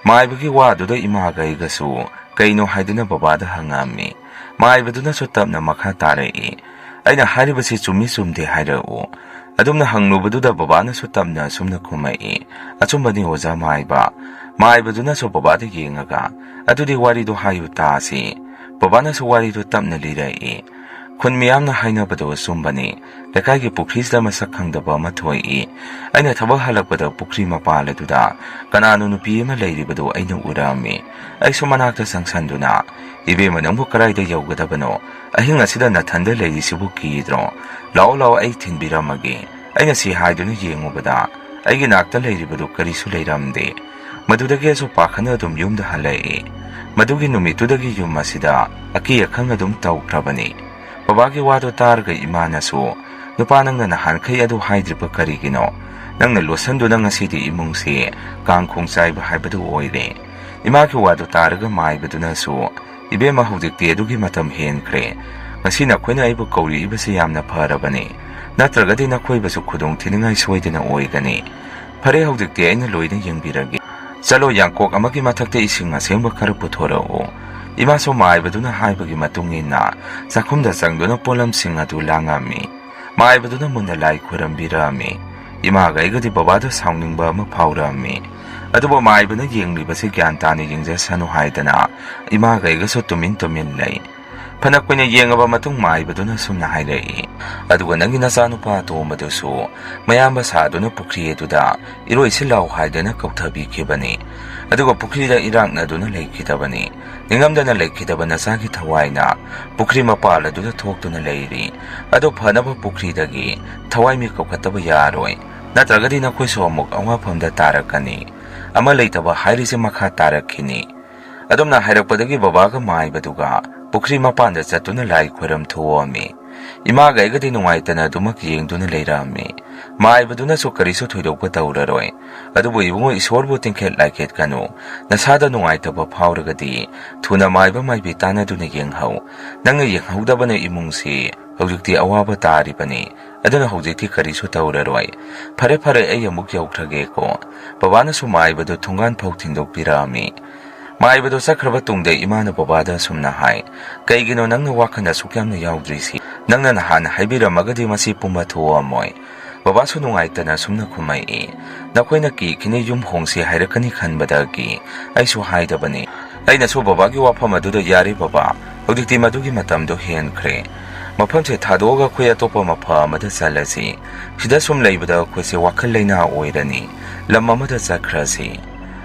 ꯃꯥꯏꯕꯒꯤ ꯋꯥꯗꯨꯗ ꯏꯃꯥꯒ ꯑꯩꯒꯁꯨ ꯀꯩꯅꯣ ꯍꯥꯏꯗꯨꯅ ꯕꯕꯥꯗ ꯍꯪꯉꯛꯑꯝꯃꯤ꯫ ꯃꯥꯏꯕꯗꯨꯅꯁꯨ ꯇꯞꯅ ꯃꯈꯥ ꯇꯥꯔꯛꯏ, "ꯑꯩꯅ ꯍꯥꯏꯔꯤꯕꯁꯤ ꯆꯨꯝꯃꯤ ꯆꯨꯝꯗꯦ ꯍꯥꯏꯔꯛꯎ꯫" ꯑꯗꯨꯝꯅ ꯍꯪꯂꯨꯕꯗꯨꯗ ꯕꯕꯥꯅꯁꯨ ꯇꯞꯅ ꯑꯁꯨꯝꯅ ꯈꯨꯝꯃꯛꯏ, "ꯑꯆꯨꯝꯕꯅꯤ ꯑꯣꯖꯥ ꯃꯥꯏꯕ꯫" ꯃꯥꯏꯕꯗꯨꯅꯁꯨ ꯕꯕꯥꯗ ꯌꯦꯡꯉꯒ, "ꯑꯗꯨꯗꯤ ꯋꯥꯔꯤꯗꯨ ꯍꯥꯏꯌꯨ ꯇꯥꯁꯤ꯫" ꯕꯕꯥꯅꯁꯨ ꯋꯥꯔꯤꯗꯨ ꯇꯞꯅ ꯂꯤꯔꯛꯏ꯫ ꯈꯨꯟ ꯃꯤꯌꯥꯝꯅ ꯍꯥꯏꯅꯕꯗꯣ ꯑꯆꯨꯝꯕꯅꯤ꯫ ꯂꯩꯀꯥꯏꯒꯤ ꯄꯨꯈ꯭ꯔꯤꯁꯤꯗ ꯃꯁꯛ ꯈꯪꯗꯕ ꯑꯃ ꯊꯣꯛꯏ꯫ ꯑꯩꯅ ꯊꯕꯛ ꯍꯜꯂꯛꯄꯗ ꯄꯨꯈ꯭ꯔꯤ ꯃꯄꯥꯜ ꯑꯗꯨꯗ ꯀꯅꯥꯅꯣ ꯅꯨꯄꯤ ꯑꯃ ꯂꯩꯔꯤꯕꯗꯨ ꯑꯩꯅ ꯎꯔꯝꯃꯤ꯫ ꯑꯩꯁꯨ ꯃꯅꯥꯛꯇ ꯆꯪꯁꯟꯗꯨꯅ, "ꯏꯕꯦꯝꯃ, ꯅꯪꯕꯨ ꯀꯗꯥꯏꯗ ꯌꯧꯒꯗꯕꯅꯣ? ꯑꯍꯤꯡ ꯑꯁꯤꯗ ꯅꯊꯟꯗ ꯂꯩꯔꯤꯁꯤꯕꯨ ꯀꯤꯗ꯭ꯔꯣ? ꯂꯥꯛꯑꯣ, ꯂꯥꯛꯑꯣ, ꯑꯩ ꯊꯤꯟꯕꯤꯔꯝꯃꯒꯦ꯫ ꯑꯩꯅ ꯁꯤ ꯍꯥꯏꯗꯨꯅ ꯌꯦꯡꯉꯨꯕꯗ ꯑꯩꯒꯤ ꯅꯥꯛꯇ ꯂꯩꯔꯤꯕꯗꯨ ꯀꯔꯤꯁꯨ ꯂꯩꯔꯝꯗꯦ꯫ ꯃꯗꯨꯗꯒꯤ ꯑꯩꯁꯨ ꯄꯥꯈꯠꯅ ꯑꯗꯨꯝ ꯌꯨꯝꯗ ꯍꯜꯂꯛꯏ꯫ ꯃꯗꯨꯒꯤ ꯅꯨꯃꯤꯠꯇꯨꯗꯒꯤ ꯌꯨꯝ ꯑꯁꯤꯗ ꯑꯀꯤ ꯑꯈꯪ ꯑꯗꯨꯝ ꯇꯧꯈ꯭ꯔꯕꯅꯤ꯫ ꯕꯕꯥꯒꯤ ꯋꯥꯗꯨ ꯇꯥꯔꯒ ꯏꯃꯥꯅꯁꯨ, "ꯅꯨꯄꯥ, ꯅꯪꯅ ꯅꯍꯥꯟꯈꯩ ꯑꯗꯨ ꯍꯥꯏꯗ꯭ꯔꯤꯕ ꯀꯔꯤꯒꯤꯅꯣ? ꯅꯪꯅ ꯂꯣꯠꯁꯟꯗꯨꯅ ꯉꯁꯤꯗꯤ ꯏꯃꯨꯡꯁꯤ ꯀꯥꯡ ꯈꯣꯡ ꯆꯥꯏꯕ ꯍꯥꯏꯕꯗꯨ ꯑꯣꯏꯔꯦ"꯫ ꯏꯃꯥꯒꯤ ꯋꯥꯗꯨ ꯇꯥꯔꯒ ꯃꯥꯏꯕꯗꯨꯅꯁꯨ, "ꯏꯕꯦꯝꯃ, ꯍꯧꯖꯤꯛꯇꯤ ꯑꯗꯨꯒꯤ ꯃꯇꯝ ꯍꯦꯟꯈ꯭ꯔꯦ꯫ ꯉꯁꯤ ꯅꯈꯣꯏꯅ ꯑꯩꯕꯨ ꯀꯧꯔꯛꯏꯕꯁꯤ ꯌꯥꯝꯅ ꯐꯔꯕꯅꯤ꯫ ꯅꯠꯇ꯭ꯔꯒꯗꯤ ꯅꯈꯣꯏꯕꯨꯁꯨ ꯈꯨꯗꯣꯡ ꯊꯤꯅꯤꯡꯉꯥꯏ ꯁꯣꯏꯗꯅ ꯑꯣꯏꯒꯅꯤ꯫ ꯐꯔꯦ, ꯍꯧꯖꯤꯛꯇꯤ ꯑꯩꯅ ꯂꯣꯏꯅ ꯌꯦꯡꯕꯤꯔꯒꯦ꯫ ꯆꯠꯂꯣ, ꯌꯥꯡꯀꯣꯛ ꯑꯃꯒꯤ ꯃꯊꯛꯇ ꯏꯁꯤꯡ ꯑꯁꯦꯡꯕ ꯈꯔ ꯄꯨꯊꯣꯔꯛꯎ"꯫ ꯏꯃꯥꯁꯨ ꯃꯥꯏꯕꯗꯨꯅ ꯍꯥꯏꯕꯒꯤ ꯃꯇꯨꯡ ꯏꯟꯅ ꯆꯥꯛꯈꯨꯝꯗ ꯆꯪꯗꯨꯅ ꯄꯣꯠꯂꯝꯁꯤꯡ ꯑꯗꯨ ꯂꯥꯡꯉꯝꯃꯤ꯫ ꯃꯥꯏꯕꯗꯨꯅ ꯃꯨꯟꯅ ꯂꯥꯏ ꯈꯣꯏꯔꯝꯕꯤꯔꯛꯑꯝꯃꯤ꯫ ꯏꯃꯥꯒ ꯑꯩꯒꯗꯤ ꯕꯕꯥꯗ ꯁꯥꯎꯅꯤꯡꯕ ꯑꯃ ꯐꯥꯎꯔꯛꯑꯝꯃꯤ꯫ ꯑꯗꯨꯕꯨ ꯃꯥꯏꯕꯅ ꯌꯦꯡꯂꯤꯕꯁꯤ ꯒ꯭ꯌꯥꯟ ꯇꯥꯅ ꯌꯦꯡꯖꯁꯅꯨ ꯍꯥꯏꯗꯅ ꯏꯃꯥꯒ ꯑꯩꯒꯁꯨ ꯇꯨꯃꯤꯟ ꯇꯨꯃꯤꯟ ꯂꯩ꯫ ꯐꯅ ꯀꯨꯏꯅ ꯌꯦꯡꯉꯕ ꯃꯇꯨꯡ ꯃꯥꯏꯕꯗꯨꯅ ꯁꯨꯝꯅ ꯍꯥꯏꯔꯛꯏ, "ꯑꯗꯨꯒ ꯅꯪꯒꯤ ꯅꯆꯥꯅꯨꯄꯥ ꯑꯇꯣꯝꯕꯗꯨꯁꯨ ꯃꯌꯥꯝꯕ ꯁꯥꯗꯨꯅ ꯄꯨꯈ꯭ꯔꯤ ꯑꯗꯨꯗ ꯏꯔꯣꯏꯁꯤ ꯂꯥꯎ ꯍꯥꯏꯗꯅ ꯀꯧꯊꯕꯤꯈꯤꯕꯅꯤ꯫ ꯑꯗꯨꯒ ꯄꯨꯈ꯭ꯔꯤꯗ ꯏꯔꯥꯛꯅꯗꯨꯅ ꯂꯩꯈꯤꯗꯕꯅꯤ꯫ ꯅꯤꯡꯉꯝꯗꯅ ꯂꯩꯈꯤꯗꯕ ꯅꯆꯥꯒꯤ ꯊꯋꯥꯏꯅ ꯄꯨꯈ꯭ꯔꯤ ꯃꯄꯥꯜ ꯑꯗꯨꯗ ꯊꯣꯛꯇꯨꯅ ꯂꯩꯔꯤ꯫ ꯑꯗꯨ ꯐꯅꯕ ꯄꯨꯈ꯭ꯔꯤꯗꯒꯤ ꯊꯋꯥꯏ ꯃꯤ ꯀꯧꯈꯠꯇꯕ ꯌꯥꯔꯣꯏ꯫ ꯅꯠꯇ꯭ꯔꯒꯗꯤ ꯅꯈꯣꯏꯁꯨ ꯑꯃꯨꯛ ꯑꯋꯥꯐꯝꯗ ꯇꯥꯔꯛꯀꯅꯤ꯫ ꯑꯃ ꯂꯩꯇꯕ ꯍꯥꯏꯔꯤꯁꯦ ꯃꯈꯥ ꯇꯥꯔꯛꯈꯤꯅꯤ"꯫ ꯑꯗꯨꯝꯅ ꯍꯥꯏꯔꯛꯄꯗꯒꯤ ꯕꯕꯥꯒ ꯃꯥꯏꯕꯗꯨꯒ ꯄꯨꯈ꯭ꯔꯤ ꯃꯄꯥꯟꯗ ꯆꯠꯇꯨꯅ ꯂꯥꯏ ꯈꯣꯏꯔꯝ ꯊꯣꯛꯑꯝꯃꯤ꯫ ꯏꯃꯥꯒ ꯑꯩꯒꯗꯤ ꯅꯨꯡꯉꯥꯏꯇꯅ ꯑꯗꯨꯃꯛ ꯌꯦꯡꯗꯨꯅ ꯂꯩꯔꯝꯃꯤ꯫ ꯃꯥꯏꯕꯗꯨꯅꯁꯨ ꯀꯔꯤꯁꯨ ꯊꯣꯏꯗꯣꯛꯄ ꯇꯧꯔꯔꯣꯏ꯫ "ꯑꯗꯨꯕꯨ ꯏꯕꯨꯡꯉꯣ, ꯏꯁꯣꯔꯕꯨ ꯇꯤꯡꯈꯦꯠ ꯂꯥꯏꯈꯦꯠꯀꯅꯨ꯫ ꯅꯁꯥꯗ ꯅꯨꯡꯉꯥꯏꯇꯕ ꯐꯥꯎꯔꯒꯗꯤ ꯊꯨꯅ ꯃꯥꯏꯕ ꯃꯥꯏꯕꯤ ꯇꯥꯟꯅꯗꯨꯅ ꯌꯦꯡꯍꯧ꯫ ꯅꯪꯅ ꯌꯦꯡꯍꯧꯗꯕꯅ ꯏꯃꯨꯡꯁꯤ ꯍꯧꯖꯤꯛꯇꯤ ꯑꯋꯥꯕ ꯇꯥꯔꯤꯕꯅꯤ꯫ ꯑꯗꯨꯅ ꯍꯧꯖꯤꯛꯇꯤ ꯀꯔꯤꯁꯨ ꯇꯧꯔꯔꯣꯏ꯫ ꯐꯔꯦ, ꯐꯔꯦ, ꯑꯩ ꯑꯃꯨꯛ ꯌꯧꯈ꯭ꯔꯒꯦꯀꯣ"꯫ ꯕꯕꯥꯅꯁꯨ ꯃꯥꯏꯕꯗꯨ ꯊꯣꯡꯒꯥꯟ ꯐꯥꯎ ꯊꯤꯟꯗꯣꯛꯄꯤꯔꯛꯑꯝꯃꯤ꯫ ꯃꯥꯏꯕꯗꯨ ꯆꯠꯈ꯭ꯔꯕ ꯇꯨꯡꯗ ꯏꯃꯥꯅ ꯕꯕꯥꯗ ꯑꯁꯨꯝꯅ ꯍꯥꯏ, "ꯀꯩꯒꯤꯅꯣ ꯅꯪꯅ ꯋꯥꯈꯜ ꯑꯁꯨꯛ ꯌꯥꯝꯅ ꯌꯥꯎꯗ꯭ꯔꯤꯁꯤ? ꯅꯪꯅ ꯅꯍꯥꯟ ꯍꯥꯏꯕꯤꯔꯝꯃꯒꯗꯤ ꯃꯁꯤ ꯄꯨꯝꯕ ꯊꯣꯛꯑꯝꯃꯣꯏ"꯫ ꯕꯕꯥꯁꯨ ꯅꯨꯡꯉꯥꯏꯇꯅ ꯑꯁꯨꯝꯅ ꯈꯨꯝꯃꯛꯏ, "ꯅꯈꯣꯏꯅ ꯀꯤꯈꯤꯅꯤ, ꯌꯨꯝ ꯍꯣꯡꯁꯤ ꯍꯥꯏꯔꯛꯀꯅꯤ ꯈꯟꯕꯗꯒꯤ ꯑꯩꯁꯨ ꯍꯥꯏꯗꯕꯅꯤ꯫ ꯑꯩꯅꯁꯨ ꯕꯕꯥꯒꯤ ꯋꯥꯐꯝ ꯑꯗꯨꯗ, 'ꯌꯥꯔꯦ ꯕꯕꯥ, ꯍꯧꯖꯤꯛꯇꯤ ꯃꯗꯨꯒꯤ ꯃꯇꯝꯗꯣ ꯍꯦꯟꯈ꯭ꯔꯦ꯫ ꯃꯐꯝꯁꯦ ꯊꯥꯗꯣꯛꯑꯒ ꯑꯩꯈꯣꯏ ꯑꯇꯣꯞꯄ ꯃꯐꯝ ꯑꯃꯗ ꯆꯠꯂꯁꯤ꯫ ꯁꯤꯗ ꯁꯨꯝ ꯂꯩꯕꯗ ꯑꯩꯈꯣꯏꯁꯦ ꯋꯥꯈꯜ ꯂꯩꯅꯥ ꯑꯣꯏꯔꯅꯤ꯫ ꯂꯝ ꯑꯃꯗ ꯆꯠꯈ꯭ꯔꯁꯤ"꯫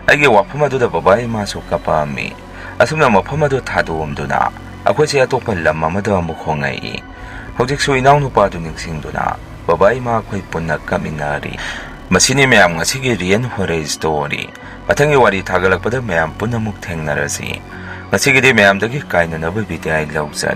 ꯑꯩꯒꯤ ꯋꯥꯐꯝ ꯑꯗꯨꯗ ꯕꯕꯥ ꯏꯃꯥꯁꯨ ꯀꯞꯄꯛꯑꯝꯃꯤ꯫ ꯑꯁꯨꯝꯅ ꯃꯐꯝ ꯑꯗꯨ ꯊꯥꯗꯣꯛꯑꯝꯗꯨꯅ ꯑꯩꯈꯣꯏꯁꯦ ꯑꯇꯣꯞꯄ ꯂꯝ ꯑꯃꯗ ꯑꯃꯨꯛ ꯍꯣꯡꯉꯛꯏ꯫ ꯍꯧꯖꯤꯛꯁꯨ ꯏꯅꯥꯎꯅꯨꯄꯥꯗꯨ ꯅꯤꯡꯁꯤꯡꯗꯨꯅ ꯕꯕꯥ ꯏꯃꯥ ꯑꯩꯈꯣꯏ ꯄꯨꯟꯅ ꯀꯞꯃꯤꯟꯅꯔꯤ꯫ ꯃꯁꯤꯅꯤ ꯃꯌꯥꯝ ꯉꯁꯤꯒꯤ Real Horror Story꯫ ꯃꯊꯪꯒꯤ ꯋꯥꯔꯤ ꯊꯥꯒꯠꯂꯛꯄꯗ ꯃꯌꯥꯝ ꯄꯨꯟꯅ ꯑꯃꯨꯛ ꯊꯦꯡꯅꯔꯁꯤ꯫ ꯉꯁꯤꯒꯤꯗꯤ ꯃꯌꯥꯝꯗꯒꯤ ꯀꯥꯏꯅꯅꯕ ꯕꯤꯗꯥꯏ ꯂꯧꯖꯔꯦ꯫